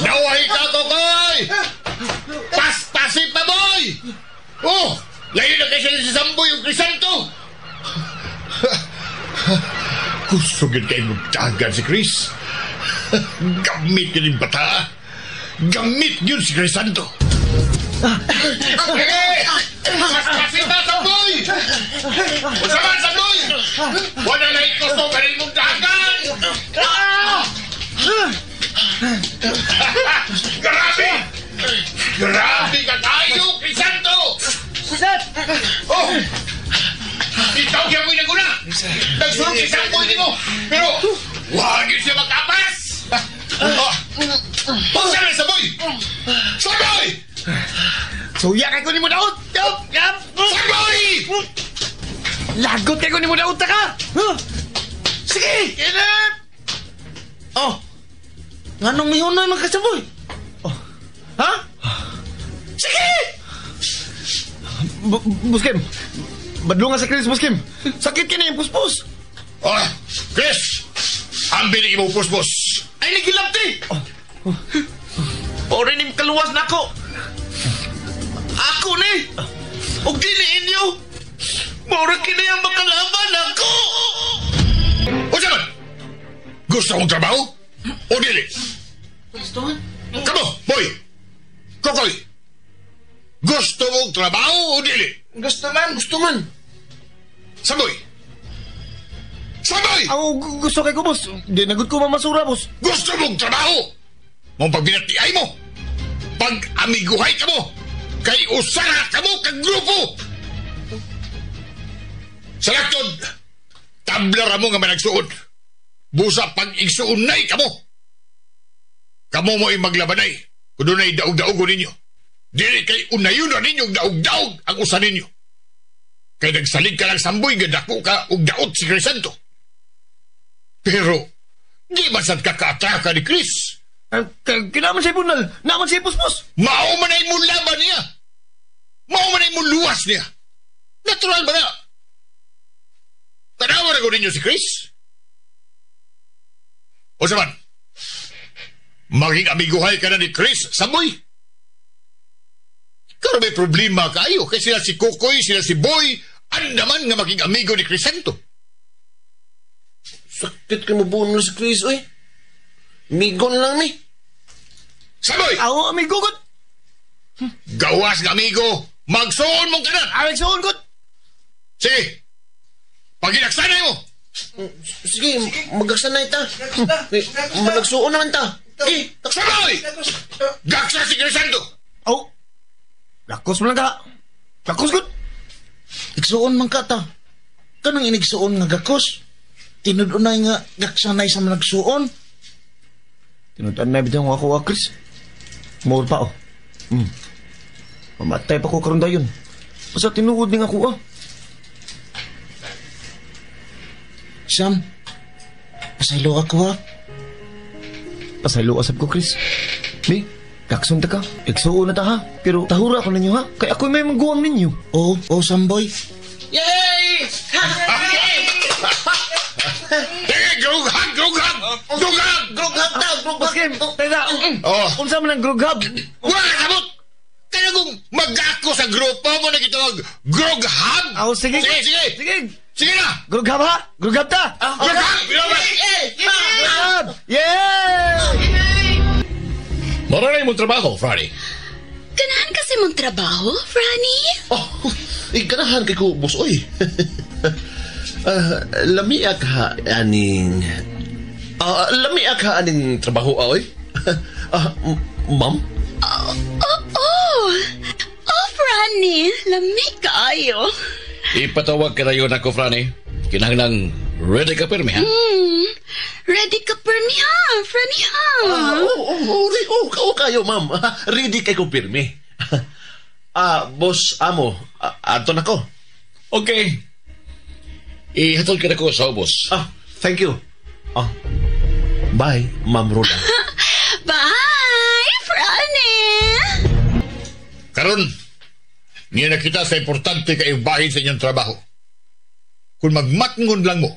Naway ka, Kokoy! Paspasip pa, boy! Oh, layo na kayo sa Samboy yung Crisanto! Gusto yun kayo magtagan si Chris. Gamit yun yung bata. Gamit yun si Crisanto. Sige! Paspasip pa, Samboy! Usaman, Samboy! Wala na ikusto ka rin mong dagan! Grabe! Grabe ka tayo, Crisanto! Oh! Ikaw kaya mo'y naguna! Nagsulog si Samboy ni mo! Pero, huwag yun siya magkapas! Oh! Saan na, Samboy? Samboy! Suya kay ko ni mo daot! Samboy! Lagot kay ko ni mo daot ka! Sige! Kinip! Oh! Nganong mihunay man ka, Samboy? Oh. Ha? Sige! Buskim! Badlungan sa Chris, Buskim! Sakit kini yung puspos! Oh, Chris! Ambil imong puspos! Ay, nagilabti! Oh. Pore nim kaluwas na ako! Ako ni! Og dili inyo! Mura kini ang makalaban ako! O saman! Gusto kong trabaho? O dili? Gusto man? Kamo, boy! Kokoy! Gusto mong trabaho o dili? Gusto man! Gusto man! Samboy! Samboy! Ako gusto kay ko, boss. Di nagod ko mamasura, boss. Gusto mong trabaho! Mong pagbinatiay mo! Pag-amiguhay ka mo! Kay usara ka mo kag grupo! Sa laktod, tabla ra mo nga managsuod. Busa pag-igsuunay ka mo! Kamo mo'y maglabanay. Kung doon ay daog-daogon ninyo. Dili kay unayon na ninyo daog-daog ang usa ninyo. Kay nagsalig ka lang samboy nga dako ka og daot si Crisanto. Pero, di man sad ka kaatraka ni Chris. Kinaman siya bunal, naman siya puspos. Mao man ay mong laban niya. Mao man ay mong luwas niya. Natural ba na? Tanawa na ko ninyo si Chris. O saman, maging amiguhay ka na ni Chris, Samboy. Pero may problema kayo kay sila si Kokoy, sila si Boy, andaman nga maging amigo ni Crisanto. Sakit ka mabuno si Chris, oy. Migon lang ni. Samboy! Ako, amigo ko. Gawas nga amigo, magsuon mong kanan. Magsuon ko. Sige, paginaksanay mo. Sige, magaksanay ta. Malagsuon naman ta. Eh, Samboy! Gaksa si Crisanto! Oh, lakos mo lang ka. Lakos ko. Igsuon man ka ta. Kanang inigsuon nga gakos. Tinud-unay nga gaksanay sa managsuon. Tinud-unay bitaw nga ako, Chris. More pa, oh. Mamatay pa ko karon dayon. Basta tinuod ni nga ako, ah. Sam, pasaylo ako, ha? Pasaylo asab ko, Chris. Bi, kaksun ta ka. Igsuon na ta, ha? Pero tahura ko ninyo, ha? Kaya ako'y may maguwang ninyo. Oo, oh, Samboy. Yay! Hey, grughag, grughag! Grughag! Grughag ta, grughag! Teka, oh. Unsa man ang grughag? Wala ka sabot! Kaya kung mag-ako sa grupo mo na gitawag grughag! Oh, sige. Sige, sige! Sige! Sige na! Grughab, ha? Grughab ta! Grughab! Grughab! Yeah! Maranay mong trabaho, Franny. Ganahan kasi mong trabaho, Franny? Oh, ganahan kay ko, boss, oy. Lamia ka aning... lamia ka aning trabaho, oy? Ma'am? Oh, Franny, lami kaayo. Ipatawag ka na yun ako, Franny. Kinahanglang ready ka pirmi, ha? Ready ka pirmi, ha? Franny, ha? Oo, kayo, ma'am. Ready kay ko pirmi. Boss Amo, ato na ko. Okay. Ihatol ka na ko sa ubos. Thank you. Bye, Ma'am Roda. Bye, Franny! Karon, niya nakita sa importante kayo bahin sa inyong trabaho. Kung magmatngon lang mo,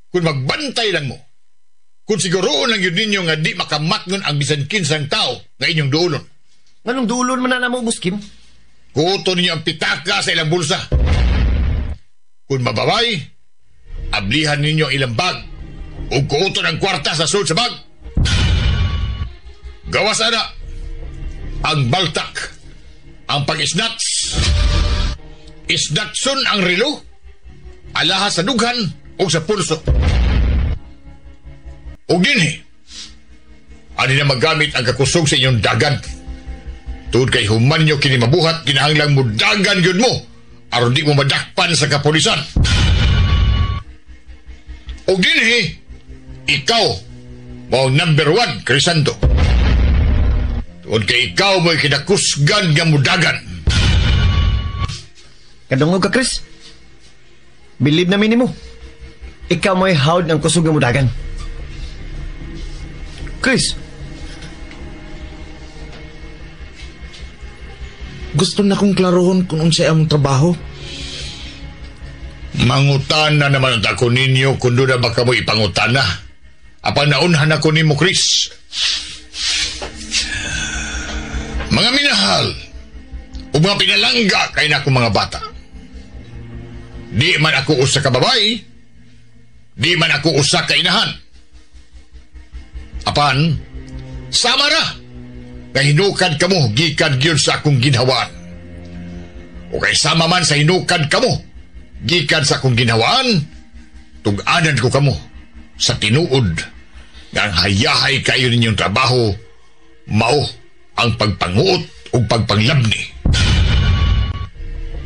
kung magbantay lang mo, kung siguroon lang yun ninyo nga di makamatngon ang bisan kinsang tao nga inyong duulon. Nganong duulon man na namo, Boss Kim? Kuto ninyo ang pitaka sa ilang bulsa. Kung mababay, ablihan ninyo ang ilang bag o kuto ng kwarta sa sulod sa bag. Gawas ana ang baltak, ang pag-isnats, isnatson ang relo, alaha sa dughan o sa pulso. O dinhi, ani na magamit ang kakusog sa inyong dagan. Tuod kay human nyo kini mabuhat, kinahanglang mo dagan yun mo, aron di mo madakpan sa kapulisan. O dinhi, ikaw mao number 1, Crisanto. Tuod kay ikaw mo'y kinakusgan nga mudagan. Kadungog ka, Chris. Bilib na minimo. Ikaw mo'y hawd ng kusog nga mudagan. Chris. Gusto na kong klarohon kung unsay among trabaho. Mangutana naman ang ako ninyo kung doon na baka mo ipangutana. Apan naunhan ako nimo, Chris. Mga minahal, o mga pinalangga kay na akong mga bata. Di man ako usa ka babay, di man ako usa ka inahan. Apan, sama na, nga hinukad kamo gikan gyud sa akong ginhawaan. O kay sama man sa hinukad kamo gikan sa akong ginhawaan, tug-anan ko kamo sa tinuod nga ang hayahay kayo ninyong trabaho mao ang pagpanguot o pagpanglabni,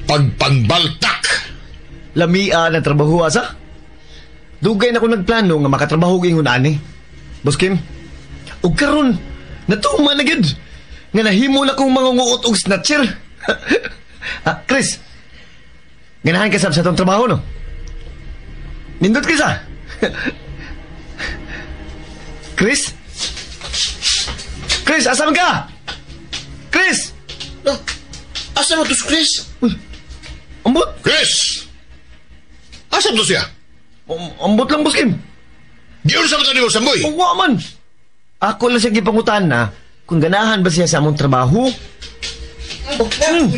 pagpangbaltak. Lamia na trabaho asa. Dugay na ko nagplano nga makatrabaho ingon ani. Boss Kim, ug karon natuman na gyud nga nahimo na kong mangunguot og snatcher. Chris, ganahan ka sab sa atong trabaho, no? Nindot ka sa. Chris? Chris, asa man ka? Chris! No, asa man to si Chris? Uy, ambot! Chris! Asa to siya? Ambot lang, Boss Kim. Giyon sa mata ni mo, Samboy? Wa man. Ako lang siya gipangutan na kung ganahan ba siya sa among trabaho. Oh,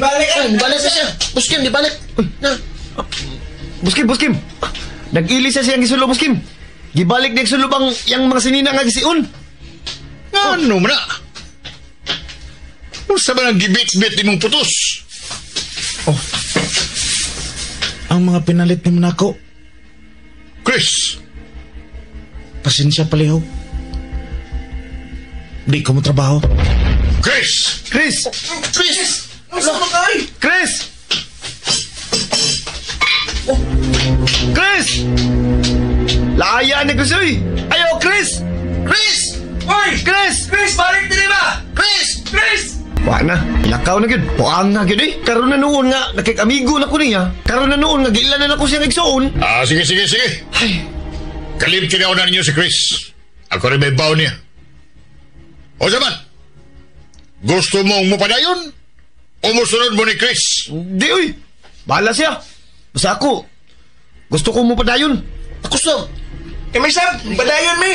balik, balik siya. Boss Kim, di balik. Na. Boss Kim, Boss Kim. Nag-ili siya siyang gisulo, Boss Kim. Gibalik niya gisulo bang yang mga sinina nga gisiun. Ano man na? Unsa ba nang gibit-bit imong putos? Oh. Ang mga pinalit ni Monaco. Chris! Pasensya palihog. Di ko mo trabaho. Chris! Chris! Chris! Chris! Oh. Chris! Laya ni Chris, uy! Ayo, Chris! Chris! Uy! Chris! Chris, balik din ba? Chris! Chris! Wa na, ilakaw na gyud. Puang na gyud eh. Karon na noon nga nakikamigo na ko niya. Karon na noon nga giilan na ko siyang igsuon. Ah, sige, sige, sige. Ay. Kalimti na ninyo si Chris. Ako rin may baw niya. O saman, gusto mong mupadayon? O musunod mo ni Chris? Di uy. Bahala siya. Basta ako, gusto ko mupadayon. Ako sab. Eh may sab, padayon mi.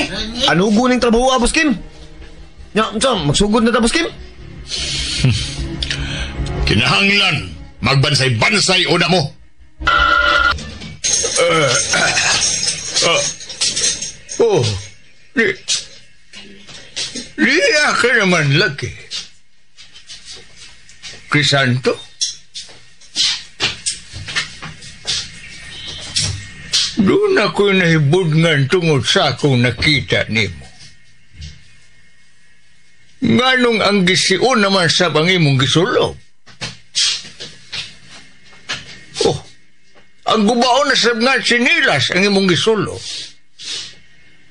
Ano guning trabaho, Boss Kim? Ya, unsa, magsugod na ta, Boss Kim? Kinahanglan, magbansay-bansay una mo. Oh, liya ka naman lagi. Crisanto? Doon ako'y nahibudngan tungod sa akong nakita nimo. Nganong ang gisiun naman sa bang imong gisulob? Oh, ang gubaon na sab nga sinilas ang imong gisulob.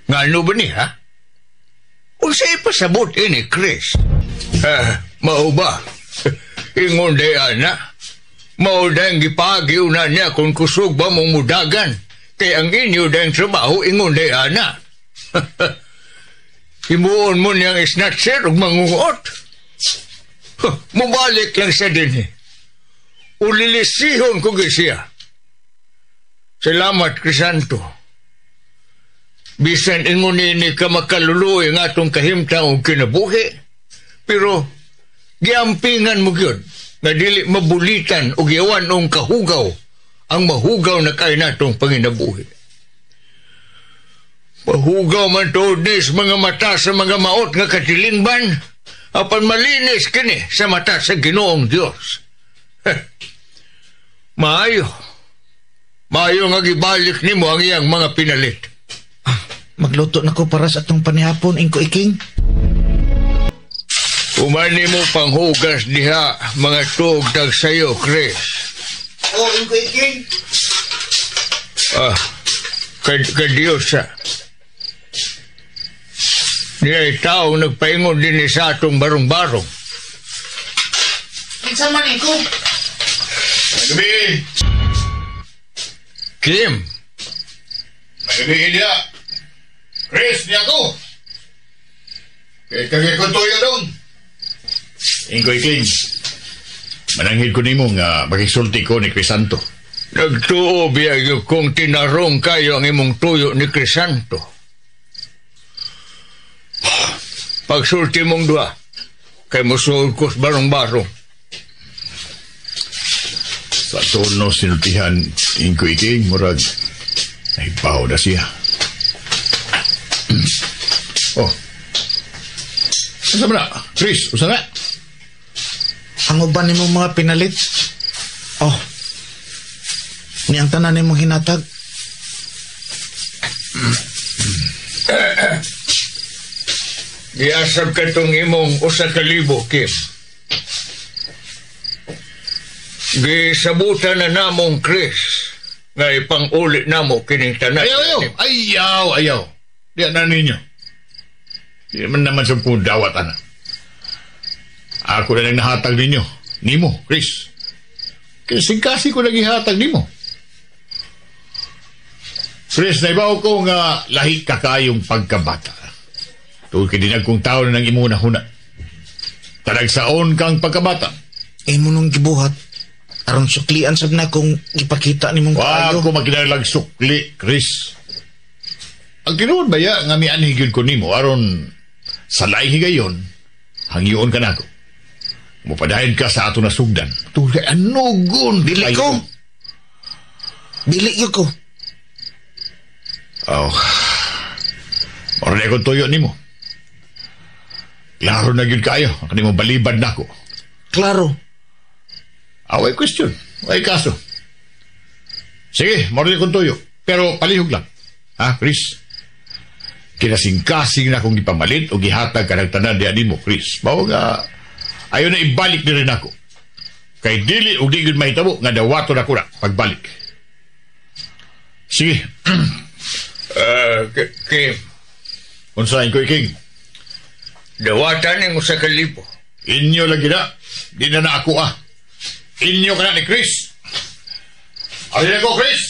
Ngano ba niya? Unsa ipasabot ini, Chris? Mao ba? Ingon day ana. Mao dayang gipagiw na niya kung kusog ba mong mudagan. Kay ang inyo dayang trabaho ingon day ana. Himuon mo niyang snatcher ug mangunguot. Huh, mubalik lang siya din eh. Ulilisihon ko gyud siya. Salamat, Crisanto. Bisan ingon ni ka makaluluoy ang atong kahimtang og kinabuhi, pero giampingan mo gyud nga dili mabulitan og yawan ong kahugaw ang mahugaw na kay natong panginabuhi. Mahugaw man tuod ni sa mga mata sa mga maot nga katilingban, apan malinis kini sa mata sa Ginoong Dios. Heh. Maayo. Maayo nga gibalik nimo ang iyang mga pinalit. Magluto na ko para sa atong panihapon, Ingko Iking. Umani mo panghugas diha mga tuog tag sayo, Chris. Oh, Ingko Iking. Ah, ka Diyos sa. Niya tao nagpaingon din sa atong barong-barong. Kinsa man, Ingko? Gabi! Kim, Gabi niya! Chris, niya ko! Kaya kagay ko tuyo dong. Ingkoy King, mananghid ko nimo nga makisulti ko ni Crisanto. Nagtuo biya kung tinarong kayo ang imong tuyo ni Crisanto. Pagsulti mong dua, kay musuod ko sa barong-barong. Sa tono sinultihan, Ingkoy King, murag, nahibaw na siya. Oh. Usa man na? Chris, usa na? Ang uban nimo mga pinalit. Oh. Ni ang tanan nimong hinatag. Giasab ka tong imong 1,000, Kim. Gisabutan na namong Chris nga ipang-uli namo kining tanan. Ayaw, ayaw! Ayaw, ayaw! Di na ninyo. Di man naman sa kong dawat, ana. Ako na lang nahatag ninyo. Nimo, Chris. Kasi kasi ko lang ihatag nimo. Chris, naibaw ko nga lahi ka kayong pagkabata. Tungkol kay dinag kong tao na nang imong nahuna. Talagsaon kang pagkabata. Imo nung gibuhat. Aron suklian sab na kung ipakita nimong Wa kaayo. ko makinahanglang sukli, Chris. Ang tinuod ba ya nga mianhi gyud ko nimo aron sa laing higayon, hangyoon ka nako. Mupadayon ka sa ato na sugdan. Tungkol kay anugon. Dili ko. Dili gyud ko. Oh. Mara na akong tuyo nimo. Klaro na gyud kayo. Ang kanimo balibad nako. Klaro. Away question. Way kaso. Sige, mara na akong tuyo. Pero palihog lang. Ha, Chris? Kinasingkasing na akong ipamalit o gihatag ka ng tanan diya nimo, Chris. Mao nga, ayaw na ibalik ni rin ako. Kay dili o di gyud mahitabo nga dawaton ako na pagbalik. Sige. Kim, Unsahin ko, King? Dawatan ning 1,000. Inyo lagi na. Di na na ako ah. Inyo ka na ni Chris. Alin ako, Chris?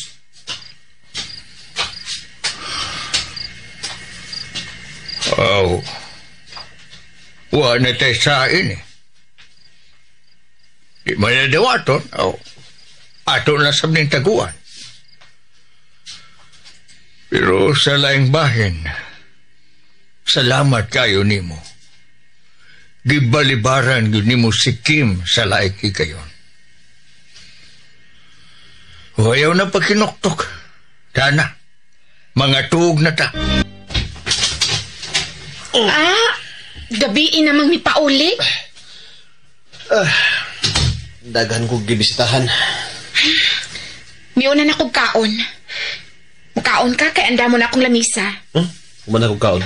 Oh. Wa na tayo sain eh. Di man na dawaton. Oh. Ato na sab ning taguan. Pero sa laing bahin, salamat kayo nimo. Gibalibaran gyud nimo si Kim sa laing higayon. Ayaw na pagkinuktok. Tana, mga tuog na ta. Oh. Ah, gabi namang mi pauli. Daghan kog gibisitahan. Miuna na kog kaon. Mukaon ka kay anda mo na akong lamisa. Huh? Kuman akong kaon.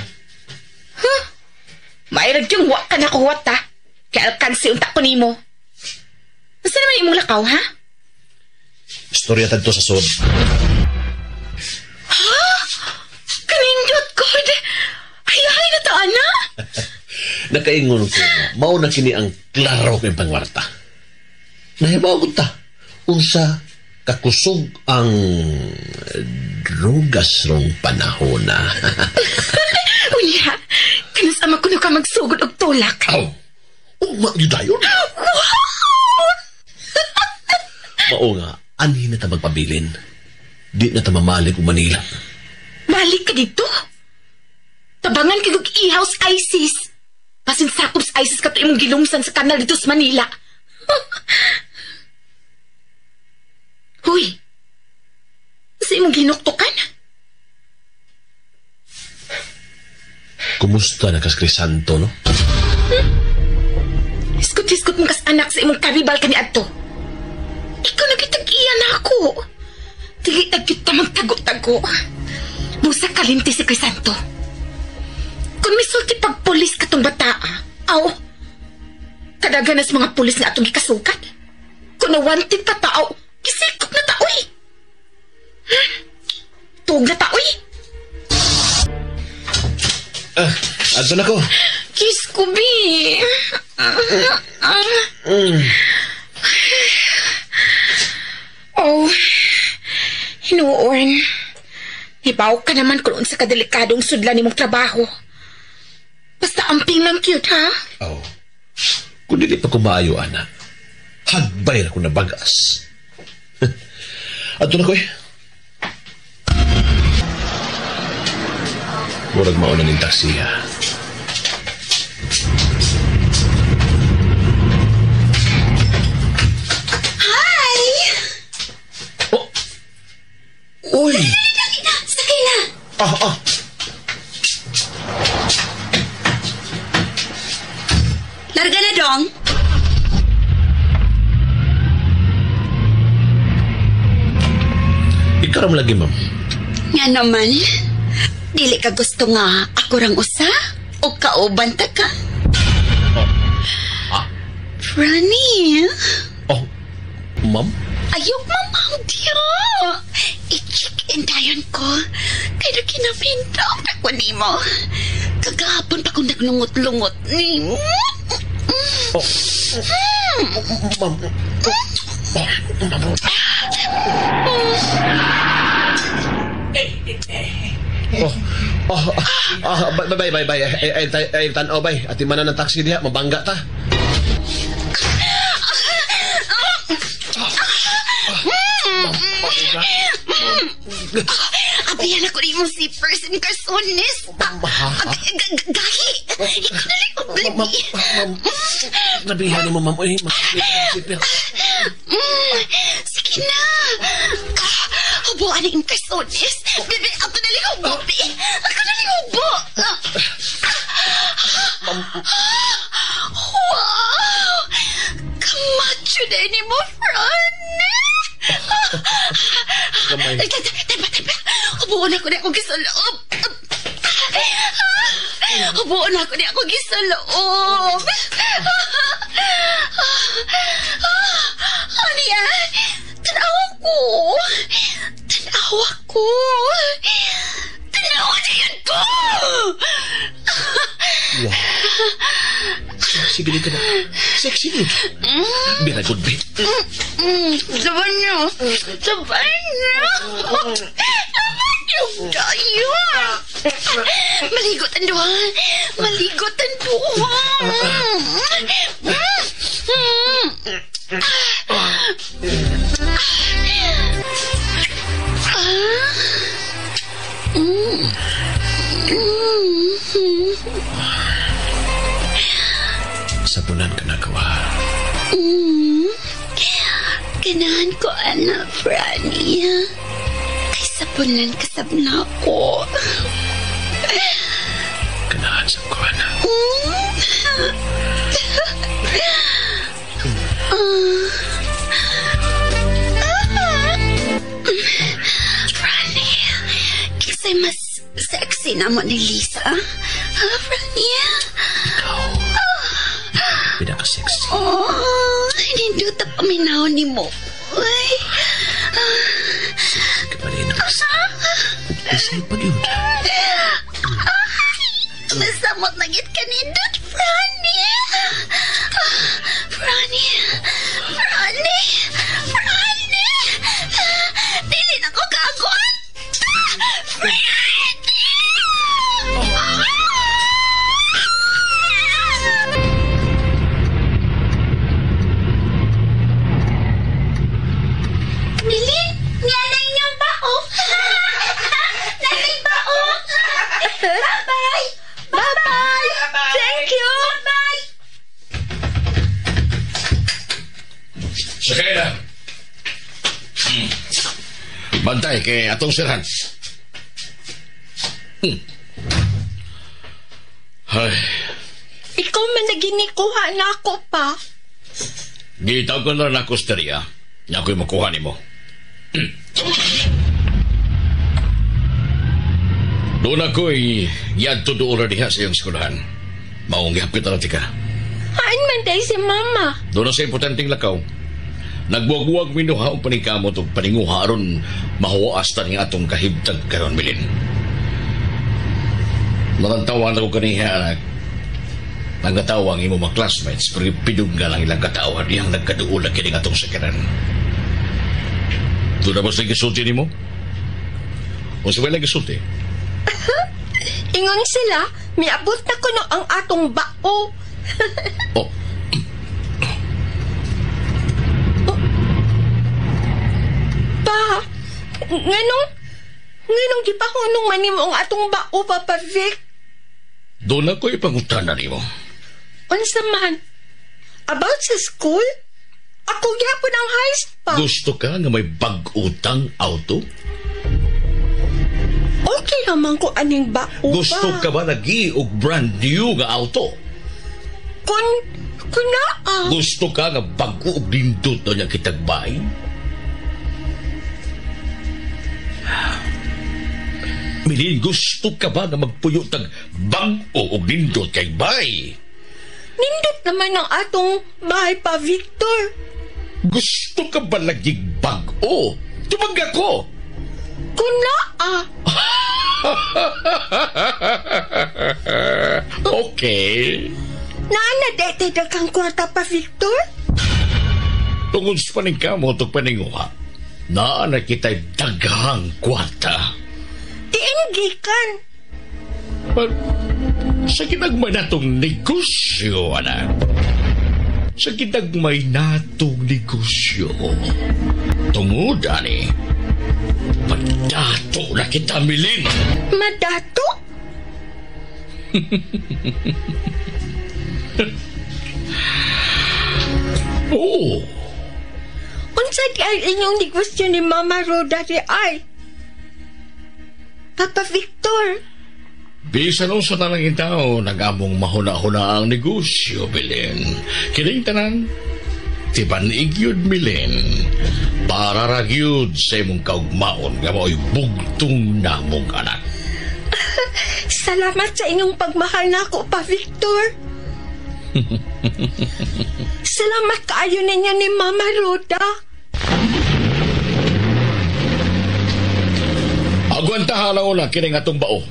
Huh? Mairag yung wa ka na kuwat ta. Kay alkansi unta ko nimo. Basta naman imong lakaw, ha? Istorya tadto sa sod. Ha? Kanindot god. Ay, ay na ta, ana. Nakaingon ko, mao na kini ang klaro kay pangwarta. Nahibaw gud ta unsa kakusog ang drogas rong panahon na. Unya, Kanus ama kuno ka magsugod og tulak. Aw. Ugma gyud dayon. Wow! Mao nga, anhi na ta magpabilin. Di na ta mamalik og Manila. Balik ka dito? Tabangan kay og ihaw sa ISIS. Basin sakop sa ISIS kato imong gilungsan sa kanal dito sa Manila. Huy! Sa imong ginuktukan? Kumusta na kas Crisanto, no? Hiskot-hiskot mong kas anak sa imong karibal kani adto. Ikaw nagitag-iya na ako. Dili-tag kita magtago-tago. Busa kalimti si Crisanto. Kung misulti pagpulis katong bataa, aw, kadaganas mga pulis nga atong gikasukat. Kung nawanted pa tao, gisikop na taoy. Tuog na taoy. Adto na ko. Kiss ko, bi. Oh, hinuon. Hibaw ka naman kung unsa kadelikadong sudlan nimong trabaho. Basta amping lang cute, ha? Oh. Kung dili pa ko maayo, ana, hagbay ra ko na bagas. Adto na ko eh. Murag mauna ning taxi, ha? Hi! Oh! Uy! Sakay na! Ah! Larga na, Dong! Ikaw ram lagi, ma'am. Nga naman, dili ka gusto nga ako rang usa o kauban ta ka? Oh. Ah? Franny? Oh, ma'am? Ayok, ma'am, diya. I-check in dayon ko. Kaya na kinaminta ako nimo. Kagahapon pa kong naglungot-lungot nimo. Oh. Ma'am. Oh, ma'am. Oh, bye, bye, bye. Ay, tanaw, bay. Ati man na ng taxi diha, mabangga ta. Abiyan ako rin mong zippers and garsones. Gahi. Ikaw na lang oblibi. Nabihan mo, ma'am. Uy, zipper. Sige na. Hubuan na yung garsones. Bebe, ako na lang hubo, be. Ako na lang hubo. Wow! Kamacho na ni mo, Fran. Gamay. Tama, tama. Hubuan ako na akong gisaloob. Hubuan ako na akong gisaloob. Ano yan? Tanawa ko. Tanawa ko. Tanawa na yun ko. Wow. Sexy gini ka na. Sexy gini. Very good, babe. Saban niyo. Saban niyo. Saban niyo tayo. Maligot ang duha. Maligot ang duha. Sabunan ka na kawa. Ganahan ko, anak, Franny. Kay sabunan kasab na ako. Ganahan sa ko, anak. Franny, kinsay mas sexy na mo ni Lisa. Ha, Franny? Ikaw. Pinaka-sexy. Oh, nindot ang paminaw ni mo. Uy. Sexy ka pa rin, Lisa. Isay pa yun. Masamot na git ka nindot, Franny. Franny. Franny. Franny. Dili na ko kaagwanta. Franny! Okay na. Bantay kay atong sirhan. Ay. Ikaw man naginikuha na ako pa. Gitawag ko na ako, Steria. Na ako'y makuha ni mo. Doon ako'y yadto doon na diha sa iyong eskwelahan. Maong gihapit na tika. Haan man tayo si mama. Doon na sa importanteng lakaw. Nagbuwag-buwag minuha ang paningkamot o paninguha aron mahuwaas ta ni atong kahibtag karon Milin. Nalantawan ako kaniha, anak. Nagkatawa ang imong mga classmates, pero pidong nga lang ilang katawan, iyang nagkaduol na kining atong sakiran. Doon na ba sa gisulti ni mo? O sa walang gisulti? Ingon sila, miabot na kuno ang atong bao. Oh. Pa, nganong di pa hunong manimo ang atong bao, Papa Vic? Doon ako ipangutana nimo. Unsa man? About sa school? Ako gyapon ang high pa. Gusto ka nga may bag-utang auto? Okay naman ko aning bao. Gusto ka ba lagi og brand new nga auto? Kun naa. Gusto ka nga bag-o og nindot na niya kitag bahay? Milin, gusto ka ba nga magpuyo tag bag-o og nindot kay bay? Nindot naman ang atong bahay pa, Victor. Gusto ka ba lagi bag-o? Tumag ako! Kun naa. Okay. Naa na dete daghang kwarta pa, Victor? Tungod sa paningkamot og paninguha, naa na kita'y daghang kwarta. Diin gikan. But, sa kinagmay natong negosyo, anak. Sa kinagmay natong negosyo. Tungod, ani, madato na kita, Milin. Madato? Oo. Unsa di ay inyong negosyo ni Mama Rhoda di ay? Papa Victor. Bisan unsa tanang tao, nag-among mahuna-huna ang negosyo, Bilin. Kining tanan, tibanig yun, Milin. Para ragyud sa imong kaugmaon nga mao'y bugtong namong anak. Salamat sa inyong pagmahal na ako, Pa Victor. Salamat kaayo ninyo ni Mama Rhoda. Agwantaha lang una kining atong bao.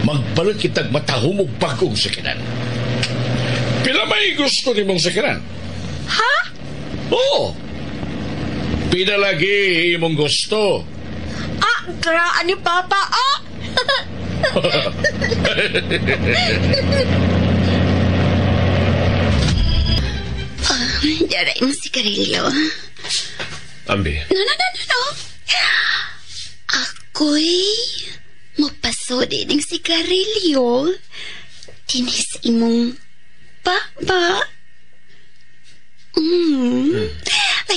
Magpalit kitag matahumog bagong sakinan. Pila may gusto ni mong sakinan? Ha? Oo. Pila lagi imong gusto. Ah, graan ni Papa. Ah! Daray mo si Carillo. Ambi. No. Ako'y mapasod ining si Carillo. Tinis imong baba.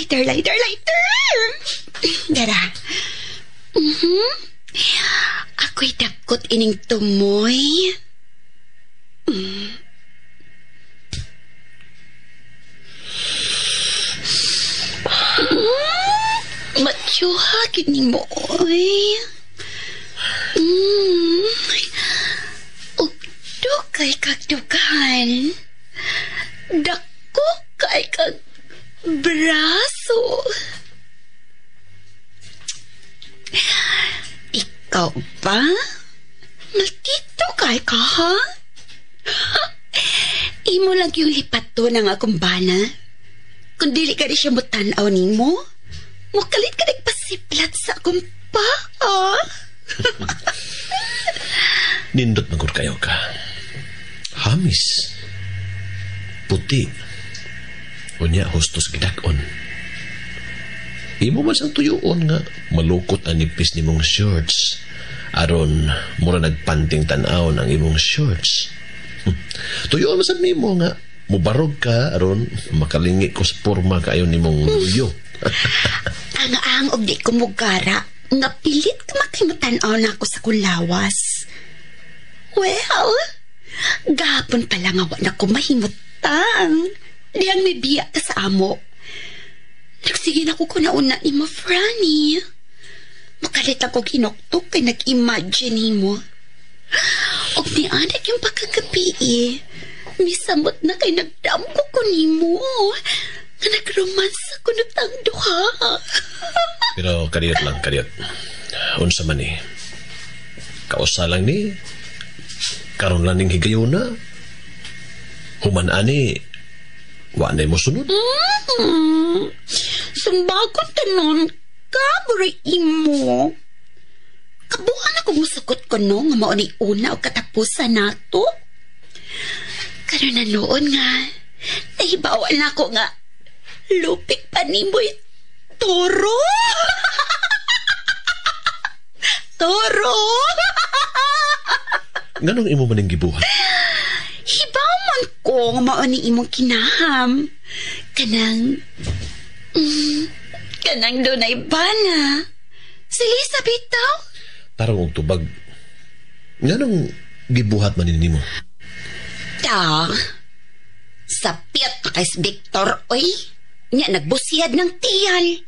Lighter. Dara. Ako'y dakot ining tumoy. Matyuha gid nimo, oy. Ug dugay kag dugan. Dako kay kag braso. Ikaw ba? Maldito kay ka, ha? Imo lang yung lipato ng akong bana. Kung dili ka di siya mutanaw nimo, mukalit ka nagpasiplat sa akong paa. Nindot magod kayo ka. Hamis. Puti. Unya hustos gidak-on. Imo man sang tuyuon nga malukot ang nipis nimong shorts. Aron mura nagpanting tan-aw ng imong shorts. Tuyuon man sad nimo nga Mubarog ka aron makalingi ko sa porma kaayo nimong luyo. Ang og di ko mugara nga pilit ka makimutan-aw na ako sa kulawas. Well, gapon pa lang nga wa na ko mahimutang. Diyang may biya ka sa amo. Nagsige na ko kunauna ni mo, Franny. Makalit ako ginuktok kay nag-imagine mo. Og ni anak yung pagkagabi eh. Misamot na kay nagdamko ko nimo. Nga nagromansa ko nutang duha. Pero kadiyot lang, kadiyot. Unsa man ni. Kausa lang ni. Karon lang ning higayuna. Human ani, wa na mo sunod. Sumbagon tanon, kabure imo. Kabuhan ako musukot ko no, nga mao ni una o katapusan nato. Karon na noon nga, nahibawan na ako nga, lupik pa ni mo'y toro. Toro! Nganong imo maning gibuhat? Hibaw man ko nga mao ni imong kinaham. Kanang, kanang dunay bana. Si Lisa bitaw. Tarong og tubag. Nganong gibuhat man ni nimo? Ta. Sapiat na kay si Victor, oy. Nya nagbusiyad ng tiyal.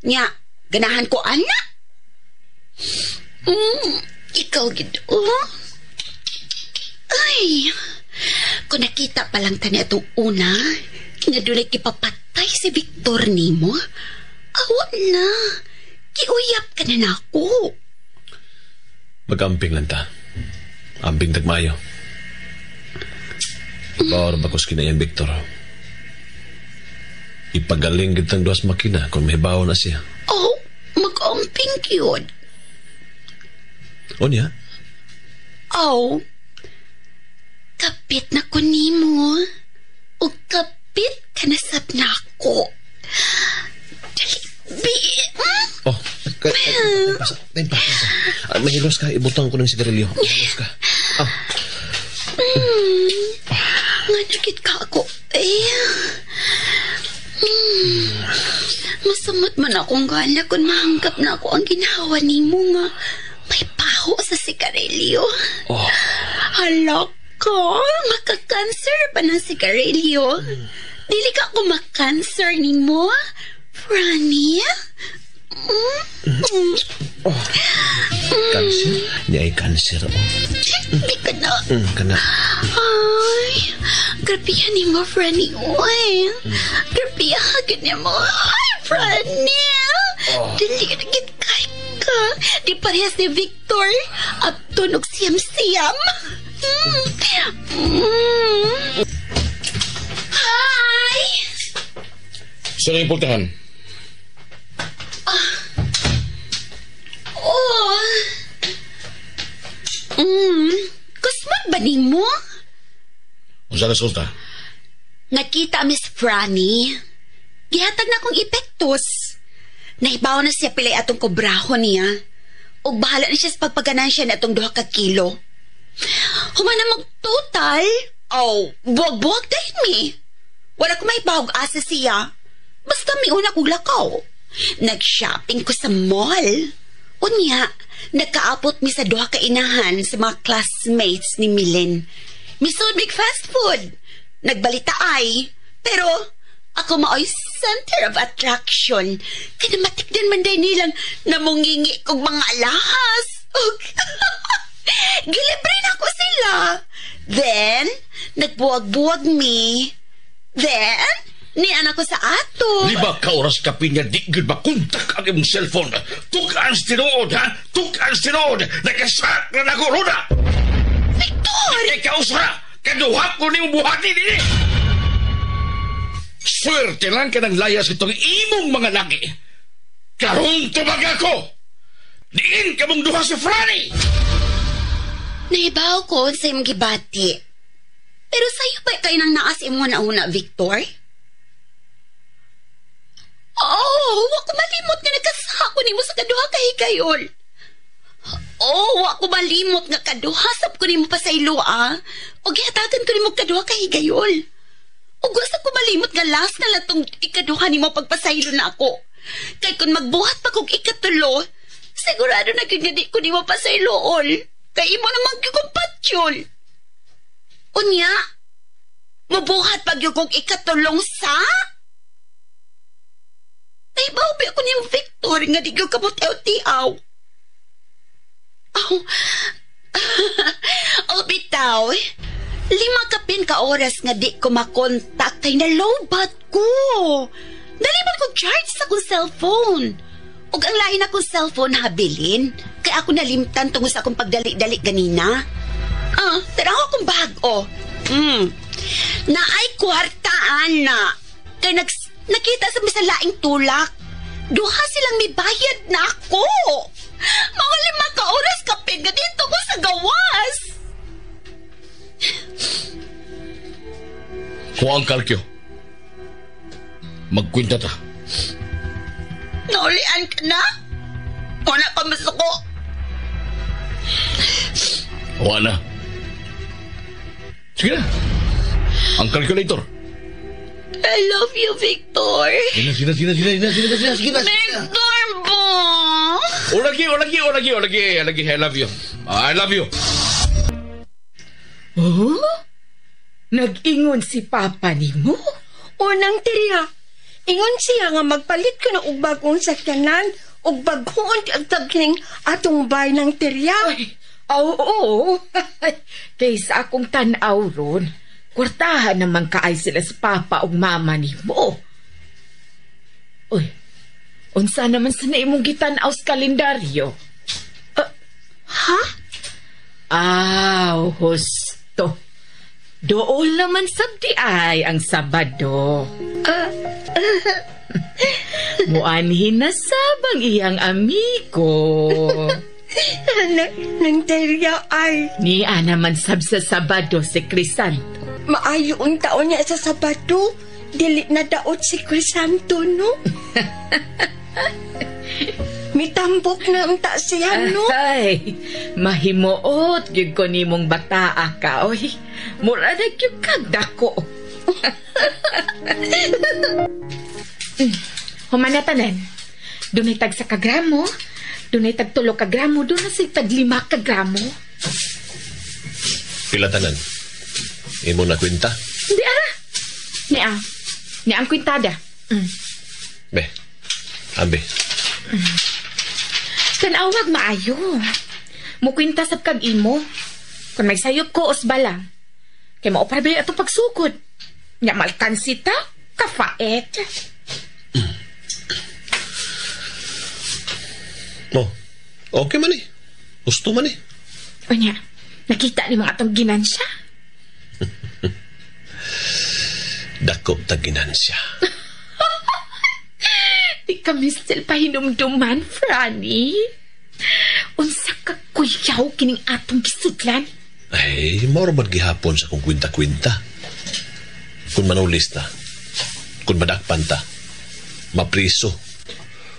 Nya, ganahan ko ana. Ikaw gid, oh. Ay, kung nakita pa lang tani atong una, nga dunay kipapatay si Victor nimo, awa na, kiuyap ka na nako. Mag-amping lang ta. Amping tagmayo. Bawar bakos kinayan, Victor. Ipagaling gitang duas makina kung mahibaw na siya. Oh, mag-amping yun. O niya? Oh, kapit na ko nimo. O kapit ka na sab na ako. Dali, bi. Oh, pa. Mahilos ka, ibutang ko ng sigarilyo. Mahilos ka. Ah. Nga nakit ka ako. Eh. Masamot man akong gala kung mahanggap na ako ang ginawa nimo nga may paho sa sigarilyo. Oh. Hala ka, makakanser pa ng sigarilyo. Dili ka ako makanser nimo, Franny? Oh. Kanser? Niya ay kanser, oh. Di ka na. Kana. Ay, grabihan ni mo, Franny. Uy, grabihan niya mo. Ay, Franny. Oh. Dili ka nagit kay ka. Di parehas ni Victor. Apton og siyam-siyam. Hi! Sino yung pultahan? Oh. Kusmod ba nimo? Unsa resulta? Nakita Miss Franny. Gihatag na akong epektos. Nahibaw na siya pilay atong kobraho niya. Ug bahala na siya sa pagpaganansya na atong 2 ka kilo. Human na mag-total. Oh, buwag-buwag dahil mi. Wala ko may bahog asa siya. Basta may una kong lakaw. Nag-shopping ko sa mall. Unya, nagkaapot mi sa 2 ka inahan sa mga classmates ni Milen. Misod mig fast food. Nagbalita ay. Pero ako maoy center of attraction. Kinamatikdan man day nilang namungingi kog mga alahas. Gilibre na ko sila. Then, nagbuwag-buwag mi. Then, nian ako sa ato. 5 ka oras ka pinya, di gyud makontak ang imong cellphone. Tukaan sa tinuod, ha? Tukaan sa tinuod. Nakasak na nako, Roda. Victor! Ikaw, usra! Kaduha ko niyong buhati dini! Swerte lang ka ng layas itong imong mga lagi. Karong tubag ako! Diin ka mong duha si Franny! Nahibaw ko sa imong gibati. Pero sa'yo ba kayo nang naas imo na-una, Victor? Oh, wa ko malimot nga nagkasako nimo sa kaduha kay higayon. Oh, wa ko malimot nga kaduha sab ko nimo pasaylo, ah. O gihatagan ko nimo kaduha kay higayon. Ug sa ko malimot nga last na lang tong ikaduha nimo pagpasaylo na ako. Kay kung magbuhat pa kog ikatulo, sigurado na gyud nga di ko nimo pasayloon. Kay imo naman gyud kong patyol. Unya, mabuhat pa gyud kog ikatulong sa? Ay, bawbi ako nimo, Victor, nga di gyud ka mutiaw-tiaw. Oh, oh, bitaw. 5 kapin ka oras nga di ko makontak kay nalobat ko. Dali man ko charge sa akong cellphone. Ug ang lain akong cellphone habilin. Kay ako nalimtan tungod sa akong pagdali-dali ganina. Ah, tara akong bag-o. Naay kwarta, ana. Kay nakita sa misa laing tulak. Duha silang mibayad na ako. Mga 5 ka oras kapin nga dito ko sa gawas. Kuha ang kalkyo. Magkwenta ta. Naulian ka na? Wala ka masuko. Wala. Sige na. Ang calculator. I love you, Victor. Sige na. Victor po. Olagi, I love you. I love you. Oh? Nag-ingon si Papa nimo? Unang teriya. Ingon siya nga magpalit ko na og bagong sakyanan og bagoon ang tagning atong bay ng teriya. Ay, oo. Kaysa akong tan-aw ron, kwartahan naman kaay sila sa Papa og Mama nimo. Uy, unsa naman sa na imong gitan-aw sa kalendaryo? Ha? Aw, husto. Dool naman sabdi ay ang Sabado. Muanhin na sabang iyang amigo. Nang terya ay. Niya naman sab sa Sabado si Crisanto. Maayo ang taon niya sa Sabado. Dili na daot si Crisanto, no? Mitambok na unta siya, no? Ay, mahimuot gyud ko nimong bataa ka, oy. Mura na gyud kag dako. Humana tanan. Dunay tag sa kagramo, dunay tag 3 ka gramo, dunay say tag 5 ka gramo. Pila tanan? Imo na kwenta? Hindi ara. Niya. Niya ang kwintada. Be. Ambe. Tanawag maayo. Mukwinta sab kag imo. Kung may sayop ko, usba lang. Kay maopra ba atong pagsugod? Nya malkansita, kafaet. Oh, okay man eh. Gusto man eh. Unya, nakita ni mga atong ginansya. Dako ta ginansya. Di kami still pahinumduman, Franny. Unsa ka kuyaw kining atong gisudlan? Ay, moro man gihapon sa kong kwinta-kwinta. Kung manulis ta, kung madakpan ta, mapriso.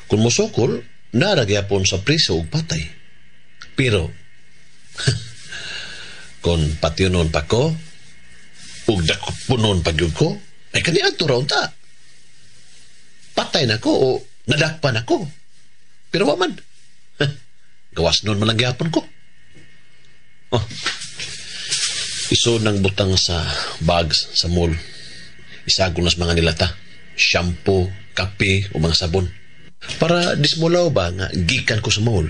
Kung musokol, nara gihapon sa priso ug patay. Pero, kung patiunon pa ko, ug dakpunon pa gyud ko, ay kaniadto ra unta. Patay na ko o nadakpan ako. Pero wa man. Gawas noon man lang gihapon ko. Oh. Iso ng butang sa bags sa mall. Isagol nas mga nilata. Shampoo, kape o mga sabon. Para dismulaw ba nga gikan ko sa mall.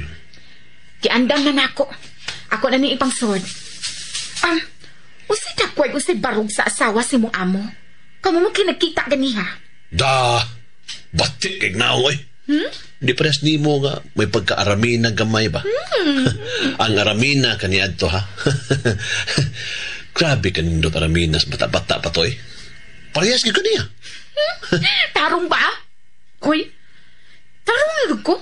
Giandam na nako. Ako na ni ipangsod. Usay dakway usay barog sa asawa si mong amo. Kamo mo kinagkita ganiha. Da! Batik kay naong oy. Di parehas nimo nga may pagkaaramina gamay ba? Ang aramina kaniadto ha. Grabe kanindot aramina sa bata-bata pa to eh. Parehas gyud kaniya. Tarong ba? Hoy, tarong ko.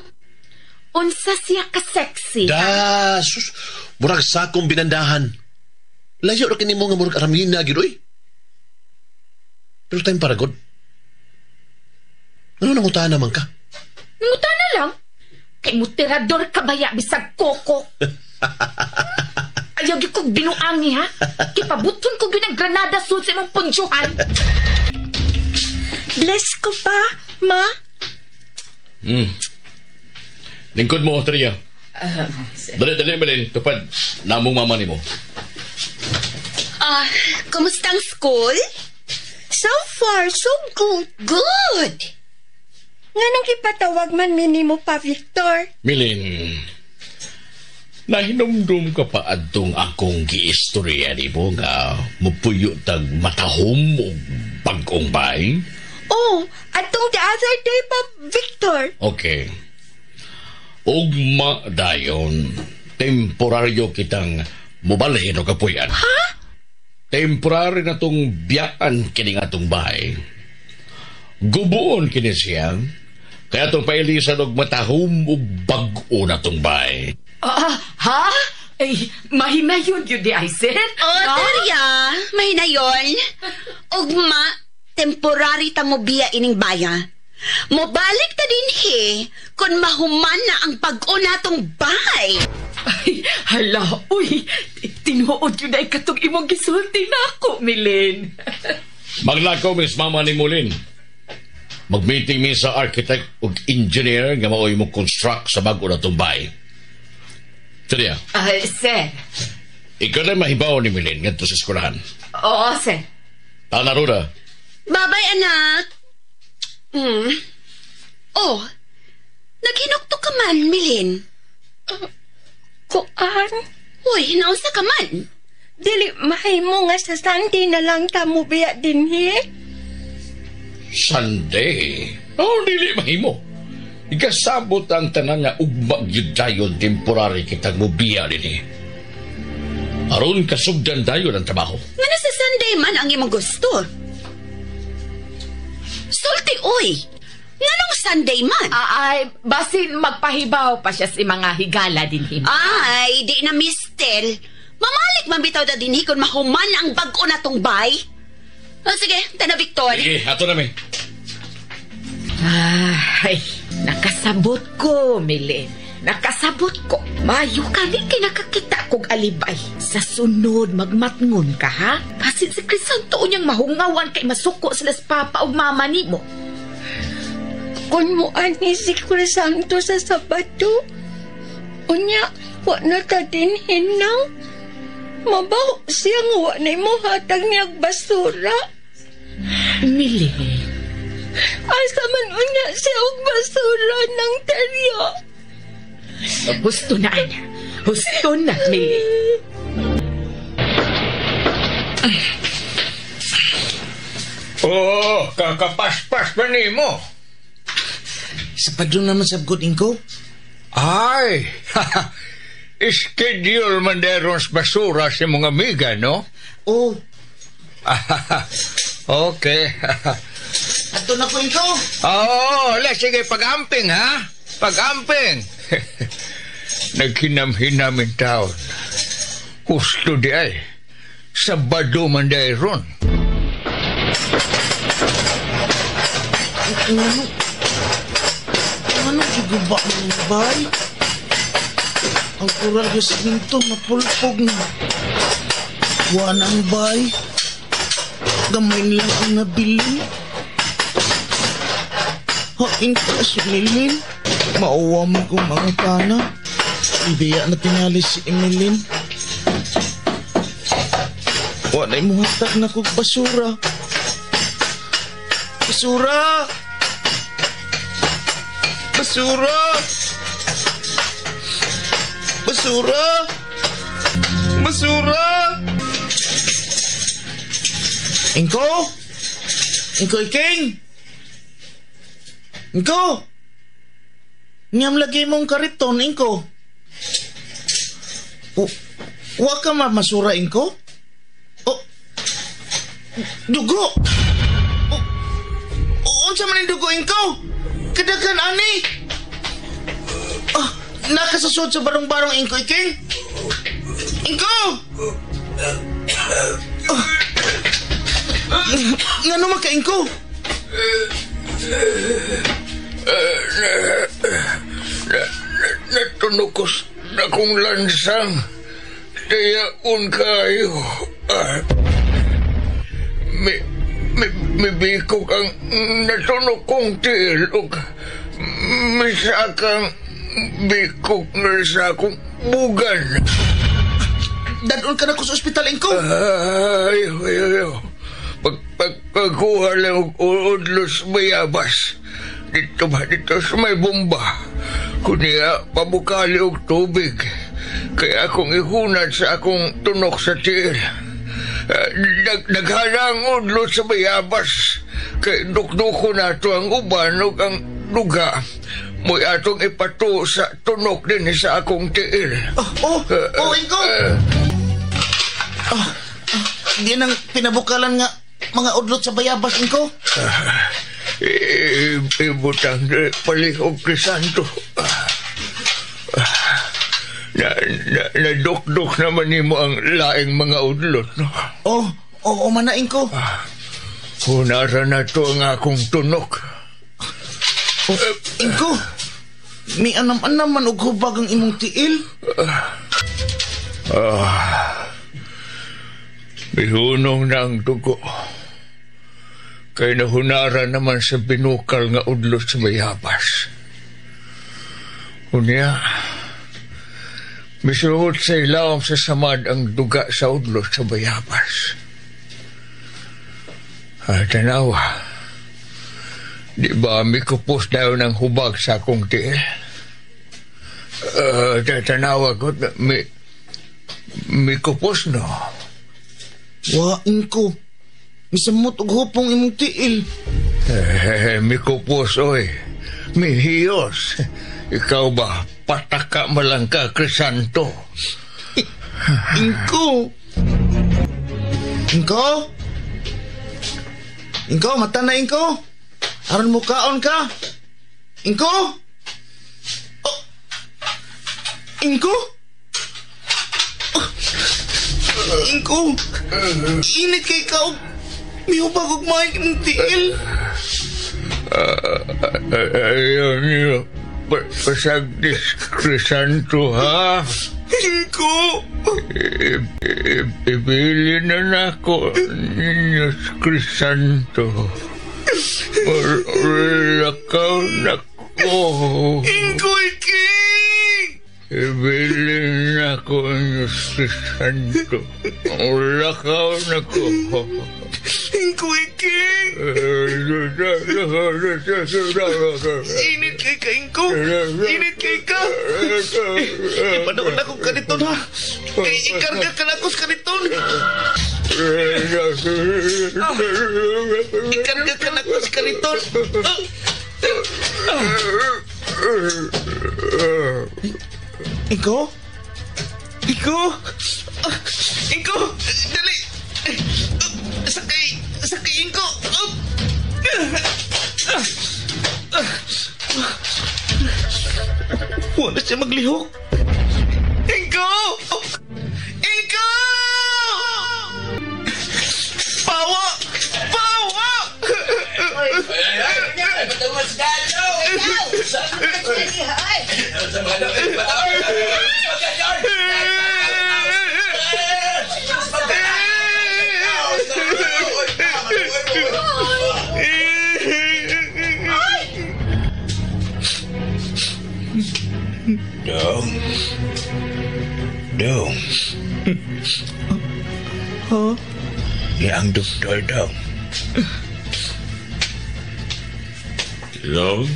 Unsa siya ka sexy? Da, sus, murag sakong binandahan. Layo ra kini mo nga murag aramina gyud oy. Pero time para god. Ano nangutana man ka? Nangutana lang? Kay mutirador ka baya bisag koko. Ayaw gyud kog binuangi, ha? Kipabuton ko gyud ang granada sud sa imong punjuhan. Bless ko pa, ma. Lingkod mo, Tria. Dali, Melin. Tupad, namong mama ni mo. Kumusta ang school? So far, so good. Good! Nganong ipatawag man minimo pa, Victor? Milin, nahinumdum ka pa adtong akong giistorya nimo nga mupuyo tag matahom og bag-ong bahay? Oh, atong the other day pa, Victor. Okay. Ugma dayon, temporaryo kitang mubalhin o kapuyan. Ha? Temporary na tong biyaan kini nga atong bahay. Gubuon kini siya. Kaya itong pailisan og matahom og bag-o na tong bahay. Ha? Ay, mahinayon yun di ay, sir? Oh, Terya, mahinayon. Ugma, temporary ta mo biya ining baya. Mobalik ta dinhi kung mahuman na ang bag-o natong bahay. Ay, hala, uy, tinuod yun ay katong imong gisulti na ako, Milin. Maglakaw, Miss Mama ni Mulin. Mag-meeting mi sa architect ug engineer nga maoy mo construct sa bag-o na tong bahay. Tria, Sir. ikaw na mahibaw ni Milin ngadto sa eskwelahan. Oo, sir. Tana Ruda. Bye-bye, anak. Oh, naghinukto ka man, Milin. Kuan? Uy, naunsa ka man? Dili mahimo nga sa Sunday na lang ta mo biya dinhi. Sunday? Oh, dili mahimo. Ikasabot ang tanan nga ugma gyud dayon temporary kitang mobiya dinhi. Aron kasugdan dayon ang trabaho. Nga na sa Sunday man ang imong gusto. Sulti, oy! Nganong Sunday man? Ay, basin magpahibaw pa siya sa mga higala dinhi. Ay, di na mistel. Mamalik man bitaw da dinhi kung mahuman ang bag-o na tong bay. Oh, sige, tana Victor. Sige, ato na mi. Ay, nakasabot ko, Milin. Nakasabot ko. Mayo ka ni kinakakita kog alibay. Sa sunod, magmatngon ka, ha? Kasi si Crisanto unyang mahungawan kay masuko sila sa papa ug mama nimo. Kung muan ni si Crisanto sa Sabado, unya, wa na ta din hinang. Mabaho siya nga wa na imo hatag niyag basura. Milin. Asa man unya siya og basura ng teryo. Husto na, Ana. Husto na, Milin. Oo, kakapaspas pa ni mo. Sa padung naman sa good ingko. Ay, schedule man deron sa basura si mga amiga, no? Oo. Okay. Ato na ko, ingko. Oo, oh, sige, pag-amping, ha? Pag-amping. Naghinam-hinamin taon. Husto di ay. Sabado man deron. Ano? Ano giguba mo bay? Ang kural ko sa ginto, napulpog na. Wa na ang bay. Gamay lang ang nabilin. Hain ka si Milin. Mauwa mo kong mga kana. Ibiya na tingali si Emilin. Wa na'y muhatag na kog basura. Basura! Basura! Basura! Basura! Ingko? Ingko iking? Ingko? Ngam lagi mong kariton, Ingko. Wa ka mamasura, Ingko? O, dugo! Unsa man yung dugo, Ingko? Kadagan, ani! Ah, nakasasod sa barong-barong, Ingko, iking? Ingko! Ah, ngano man ka, Ingko? Natunukos na kong lansang. Tayaon kayo. Mibikog ang natunok kong tiil ug misakang bikog na sa akong bugan. Dadon ka na ko sa ospital, Ingko. Ayaw, ayaw, ayaw. Pagkuha lang og udlos bayabas. Dito ba, dito sa may bomba. Kunya, pabukali og tubig. Kaya akong ihunad sa akong tunok sa tiil. Naghanang udlo sa bayabas. Kay dukduko na ito ang uban ug ang duga. Mo'y atong ipato sa tunok din sa akong tiil. Oh, Ingko! Di nang pinabukalan nga mga udlot sa bayabas, Ingko. Ibutang palihog Crisanto. Nadukduk naman nimo ang laing mga udlot, no? Oh, mana, Ingko. Hunara na to ang akong tunok. Oh, Ingko, may anam-anam man og hubag ang imong tiil. Mihunong na ang dugo. Kay nahunara naman sa binukal nga udlot sa bayabas. Unya, misuot sa ilawom sa samad ang duga sa udlot sa bayabas. Tanawa, di ba mikupos daw ng hubag sa akong tiil? Tanawa ko, mikupos no? Wa, Ingko. Misamot og hupong imong tiil. Mikupos, oy. Mihiyos. Ikaw ba, pataka malang ka, Crisanto? Ingko! Ingko? Ingko, mata na, Ingko. Aron mo kaon ka. Ingko? Oh. Ingko? Oh. Ingko, init kay ka. Mihubag og maayong imong tiil. Ayaw niyo. Pasagdis, Crisanto, ha? Ingko! Ibili na nako ninyo, Crisanto. Lakaw na ko. Ingko, iking! Ibili na ko ninyo, Crisanto. Lakaw na ko. Ingko, iking! Init kay ka, Ingko! Init kay ka! Ipanood akong kaniton, ha? Kay ikarga ka na ako sa kaniton! Ikarga ka na ako sa kaniton! Ingko? Ingko? Ingko! Dali! Sakay! Sakay, Ingko! Wala siya maglihok. Ingko! Ingko! Pawa! Pawa! Dong. Dong. Huh? Yang doktor, Dong. Dong?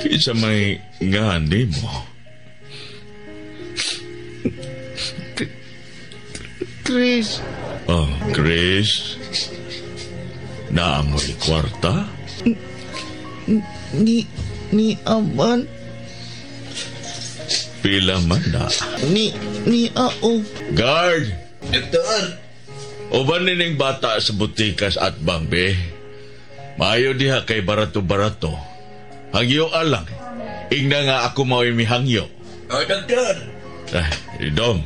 Kinsa may ngani mo? Chris. Oh, Chris. Naamoy kwarta? Ni aman. Pila man na. Ni ao. Guard! Doktor! Uban nining bata sa butikas at bangbe. Maayo diha kay barato-barato. Hangyo alang. Ingna nga ako mao'y mihangyo. Oh, doktor! Ay, dong.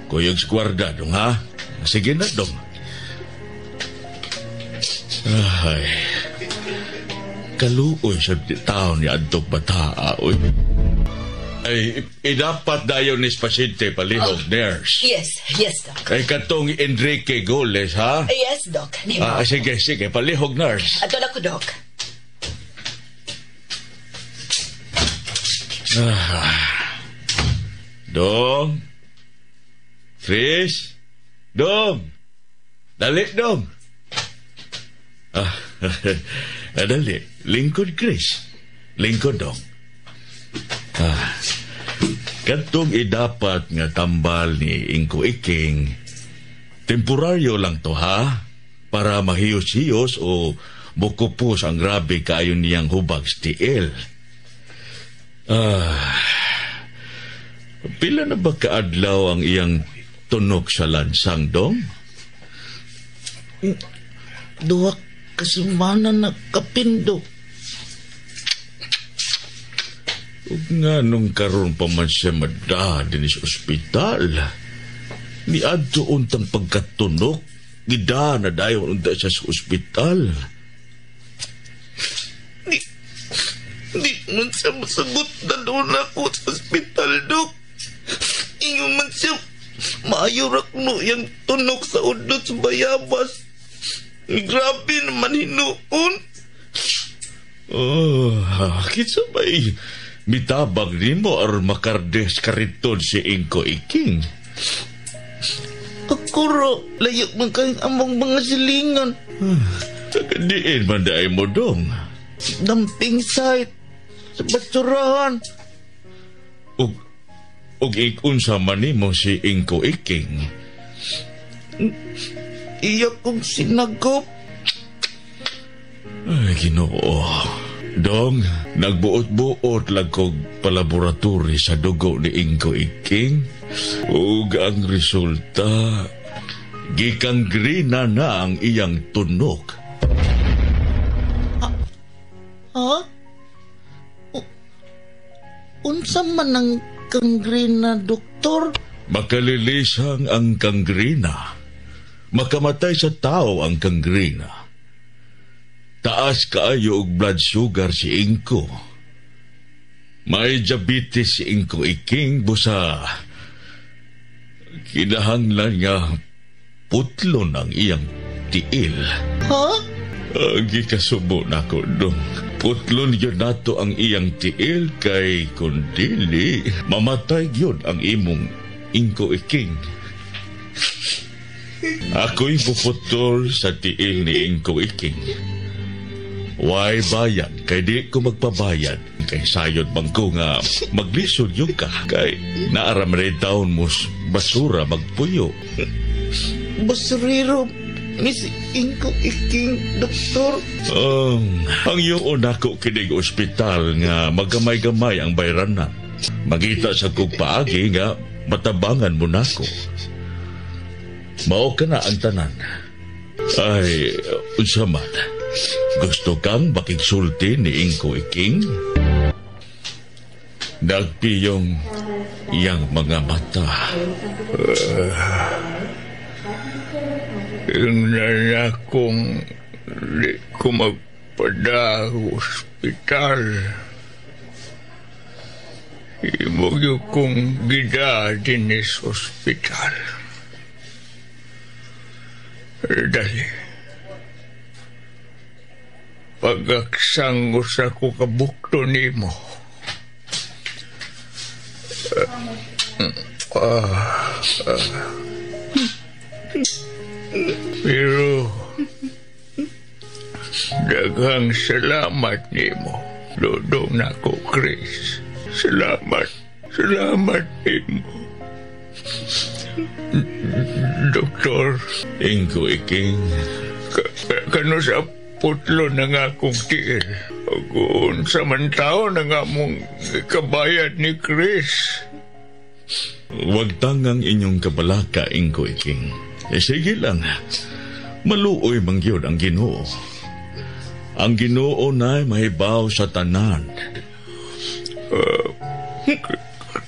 Kuyog sa kwarda, dong, ha? Sige na, dong. Ay. Kaluoy sa taon ni adtong bataa, oy. Ay, idapat dayon ni pasyente palihog, nurse. Yes, yes, Doc. Ay katong Enrique Goles, ha? Yes, Doc. Nimo. Ah, sige, sige, palihog, nurse. Ato na ko, Doc. Dong. Chris. Dong. Dali, Dong. Ah, dali. Lingkod, Chris. Lingkod, Dong. Ah, katong idapat nga tambal ni Ingko Iking, temporaryo lang to, ha? Para mahiyos-hiyos o mukupos ang grabe kaayo niyang hubag sa tiil. Ah, pila na ba kaadlaw ang iyang tunok sa lansang, Dong? Duha kasimana na kapindo. Ug nga nung karon pa man siya mada din sa ospital. Niadto untang pagkatunok, gida na dayon unta siya sa ospital. Di man siya masagot na doon ako sa ospital, Dok. Ingon man siya, maayo rakno yung tunok sa udot sa bayabas. Grabe naman hinuon. Oh, kinsa ba'y mitabang nimo aron makardes kariton si Ingko Iking? Ako ro, layo man kayong among mga silingan. Tagadiin man daay mo, Dong. Dumping site sa basurahan. Ug ikunsa man nimo si Ingko Iking? Iya kong sinagop. Ay, Ginoo. Dong, nagbuot-buot lang kog palaboratori sa dugo ni Ingko Iking. Ug ang resulta, gikangrina na ang iyang tunok. Ha? Unsa man ang kangrina, doktor? Makalilisang ang kangrina. Makamatay sa tao ang kangrina. Taas kaayo og blood sugar si Ingko. May diabetes si Ingko Iking busa kinahanglan nga putlon ang iyang tiil. Ha? Gikasubo nako, Dong. Putlon yun nato ang iyang tiil kay kundili mamatay yun ang imong Ingko Iking. Ako'y puputol sa tiil ni Ingko Iking. Why bayad? Kay di ko magpabayad. Kay sayod bang ko nga maglisod yung ka. Kay naaram rin taon mo basura magpuyo. Basurero, Miss Ingko Iking, doktor. Ang yuon ako kinig ospital nga magamay-gamay ang bayranan. Magita sa kog paagi nga matabangan mo nako. Mao ka na ang tanan. Ay, unsa man. Gusto kang makigsulti ni Ingko Iking? Nagpiyong iyang mga mata. Ingnan akong di ko magpada ospital. Imo gyud kong gida dinhi sa ospital. Dali. Pagaksang usa ko kabukto nimo. Pero daghang salamat nimo. Dudong nako, Chris. Salamat. Salamat nimo. Doktor Ingko Iking. Kano sa putlo na nga akong tiil. Kung sa man tao na nga mong kabayad ni Chris. Huwag tangang inyong kabalaka, Ingko Iking. E sige lang, maluoy man gyud ang Ginoo. Ang Ginoo na'y mahibaw sa tanan.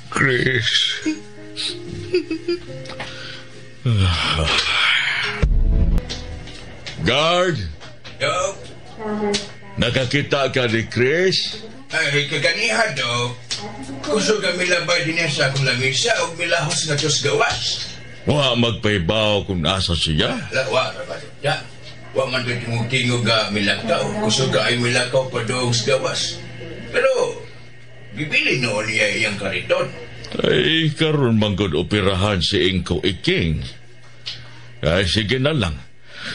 Chris. Guard! Yo. Nakakita ka ni Chris? Ay, kaganiha daw. Kusog ang milabay din niya sa akong lamisa o milahos nga Diyos gawas. Wa magpaibaw kung asa siya. La, wa, ra ba? Ya. Wa man doon tingog-tingog nga milakaw. Kusog ka ay milakaw pa doong sa gawas. Pero, bibili noon niya iyang kariton. Ay, karon man gud operahan si Ingko Iking. Ay, sige na lang.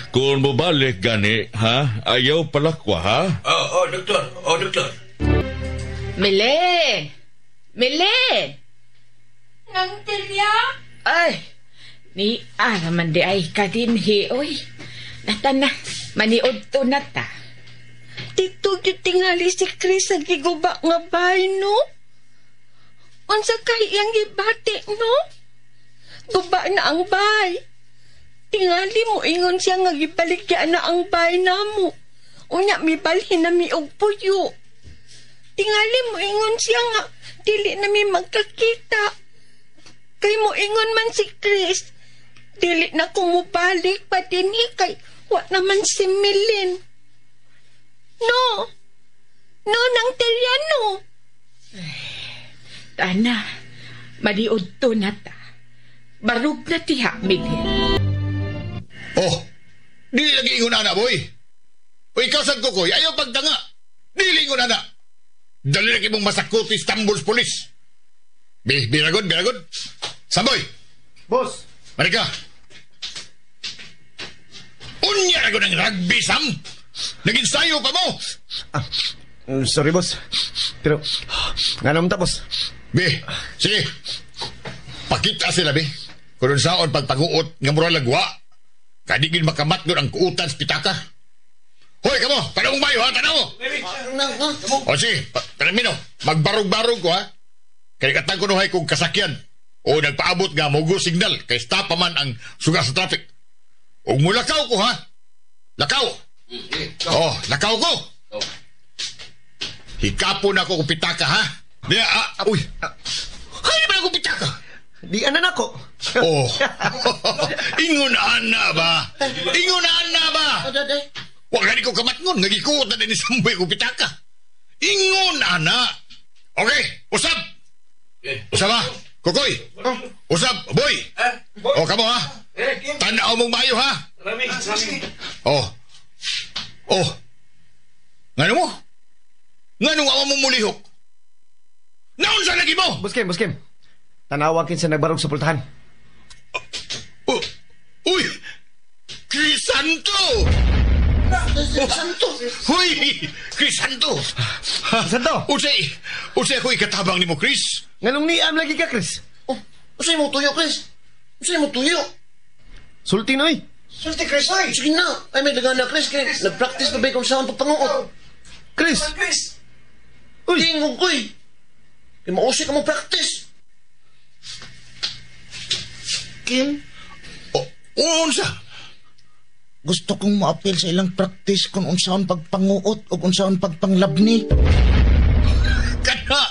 Kung mobalik gani, ha? Ayaw palakwa, ha? Oh, oh, doktor. Oh, doktor. Mile! Mile! Nang Tilya? Ay, ni araman di ay kadinhi, oy. Nata na, maniod to na ta. Dito gyud tingali si Chris sa giguba nga bahay, no? Unsa kay iyang gibati, no? Guba na ang bahay. Tingali mo ingon siya nga gibaligya na ang bahay namo. Unya mibalhin na mi og puyo. Tingali mo ingon siya nga dili na mi magkakita. Kay mo ingon man si Chris, dili na ko mobalik pa dinhi kay wa naman si Milin. No. No, nang Tiriano. Tana, maniod to na ta. Barug na tiha, Mile. Oh, dili lagi ingon ana, boy. O ikaw sad kukoy, ayaw pagtanga. Dili ingon ana. Dali lagi mong masakuti Istanbul's police. Bi, biragod, biragod. Samboy, Boss! Marika. Unya na ang rugby, Sam. Nag-ensayo pa mo. Ah, sorry, boss. Pero, nga naman tapos. Bi, sige. Pakita sila, bi. Kung saon pagpaguot nga mura lagwa. Kadigin makamat ang kuutan sa pitaka. Hoy, kamo, tanong bayo ha, tanaw mo. O sige, tanamino, magbarog-barog ko ha. Kaya katang ko nuhay kong kasakyan. O nagpaabot nga mogo signal kay stop pa man ang suga sa traffic. O mulakaw ko ha. Lakaw. Oh, lakaw ko. Hikapon ako kung pitaka ha. Diya, ah, uy. Hay ba akong pitaka? Di anan ako. Oh. Ingon ana ba? Ingon ana ba? Wa gani ko kamatngon nga gikuot na ni Samboy kong pitaka. Ingon ana. Okay, usab. Usab ha. Kukoy. Usab, boy. Oh, kamo ha. Tanaw mong maayo ha. Oh. Oh. Ngano mo? Ngano awa mo mulihok? Naon sa lagi mo? Boss Kim, Boss Kim. Tanawa kinsa nagbarog sa pultahan. Oh, uy! Crisanto! Crisanto! Huy! Crisanto! Crisanto! Usay! Usay ako ikatabang nimo, Chris! Nganong niam lagi ka, Chris? Oh, usay mo tuyo, Chris. Usay mo tuyo. Sulti noy. Sulti, Chris, oy. Sige na. Ay, may dagan na, Chris. Kaya nag-practice pa ba kung saan pagpanguot? Chris! Chris! Uy! Tingog ko, eh. Kaya mausik ka mo practice. Kim, Oh, unsa? gusto kong moapil sa ilang practice kung unsaon pagpanguot o unsaon pagpanglabni. Kana!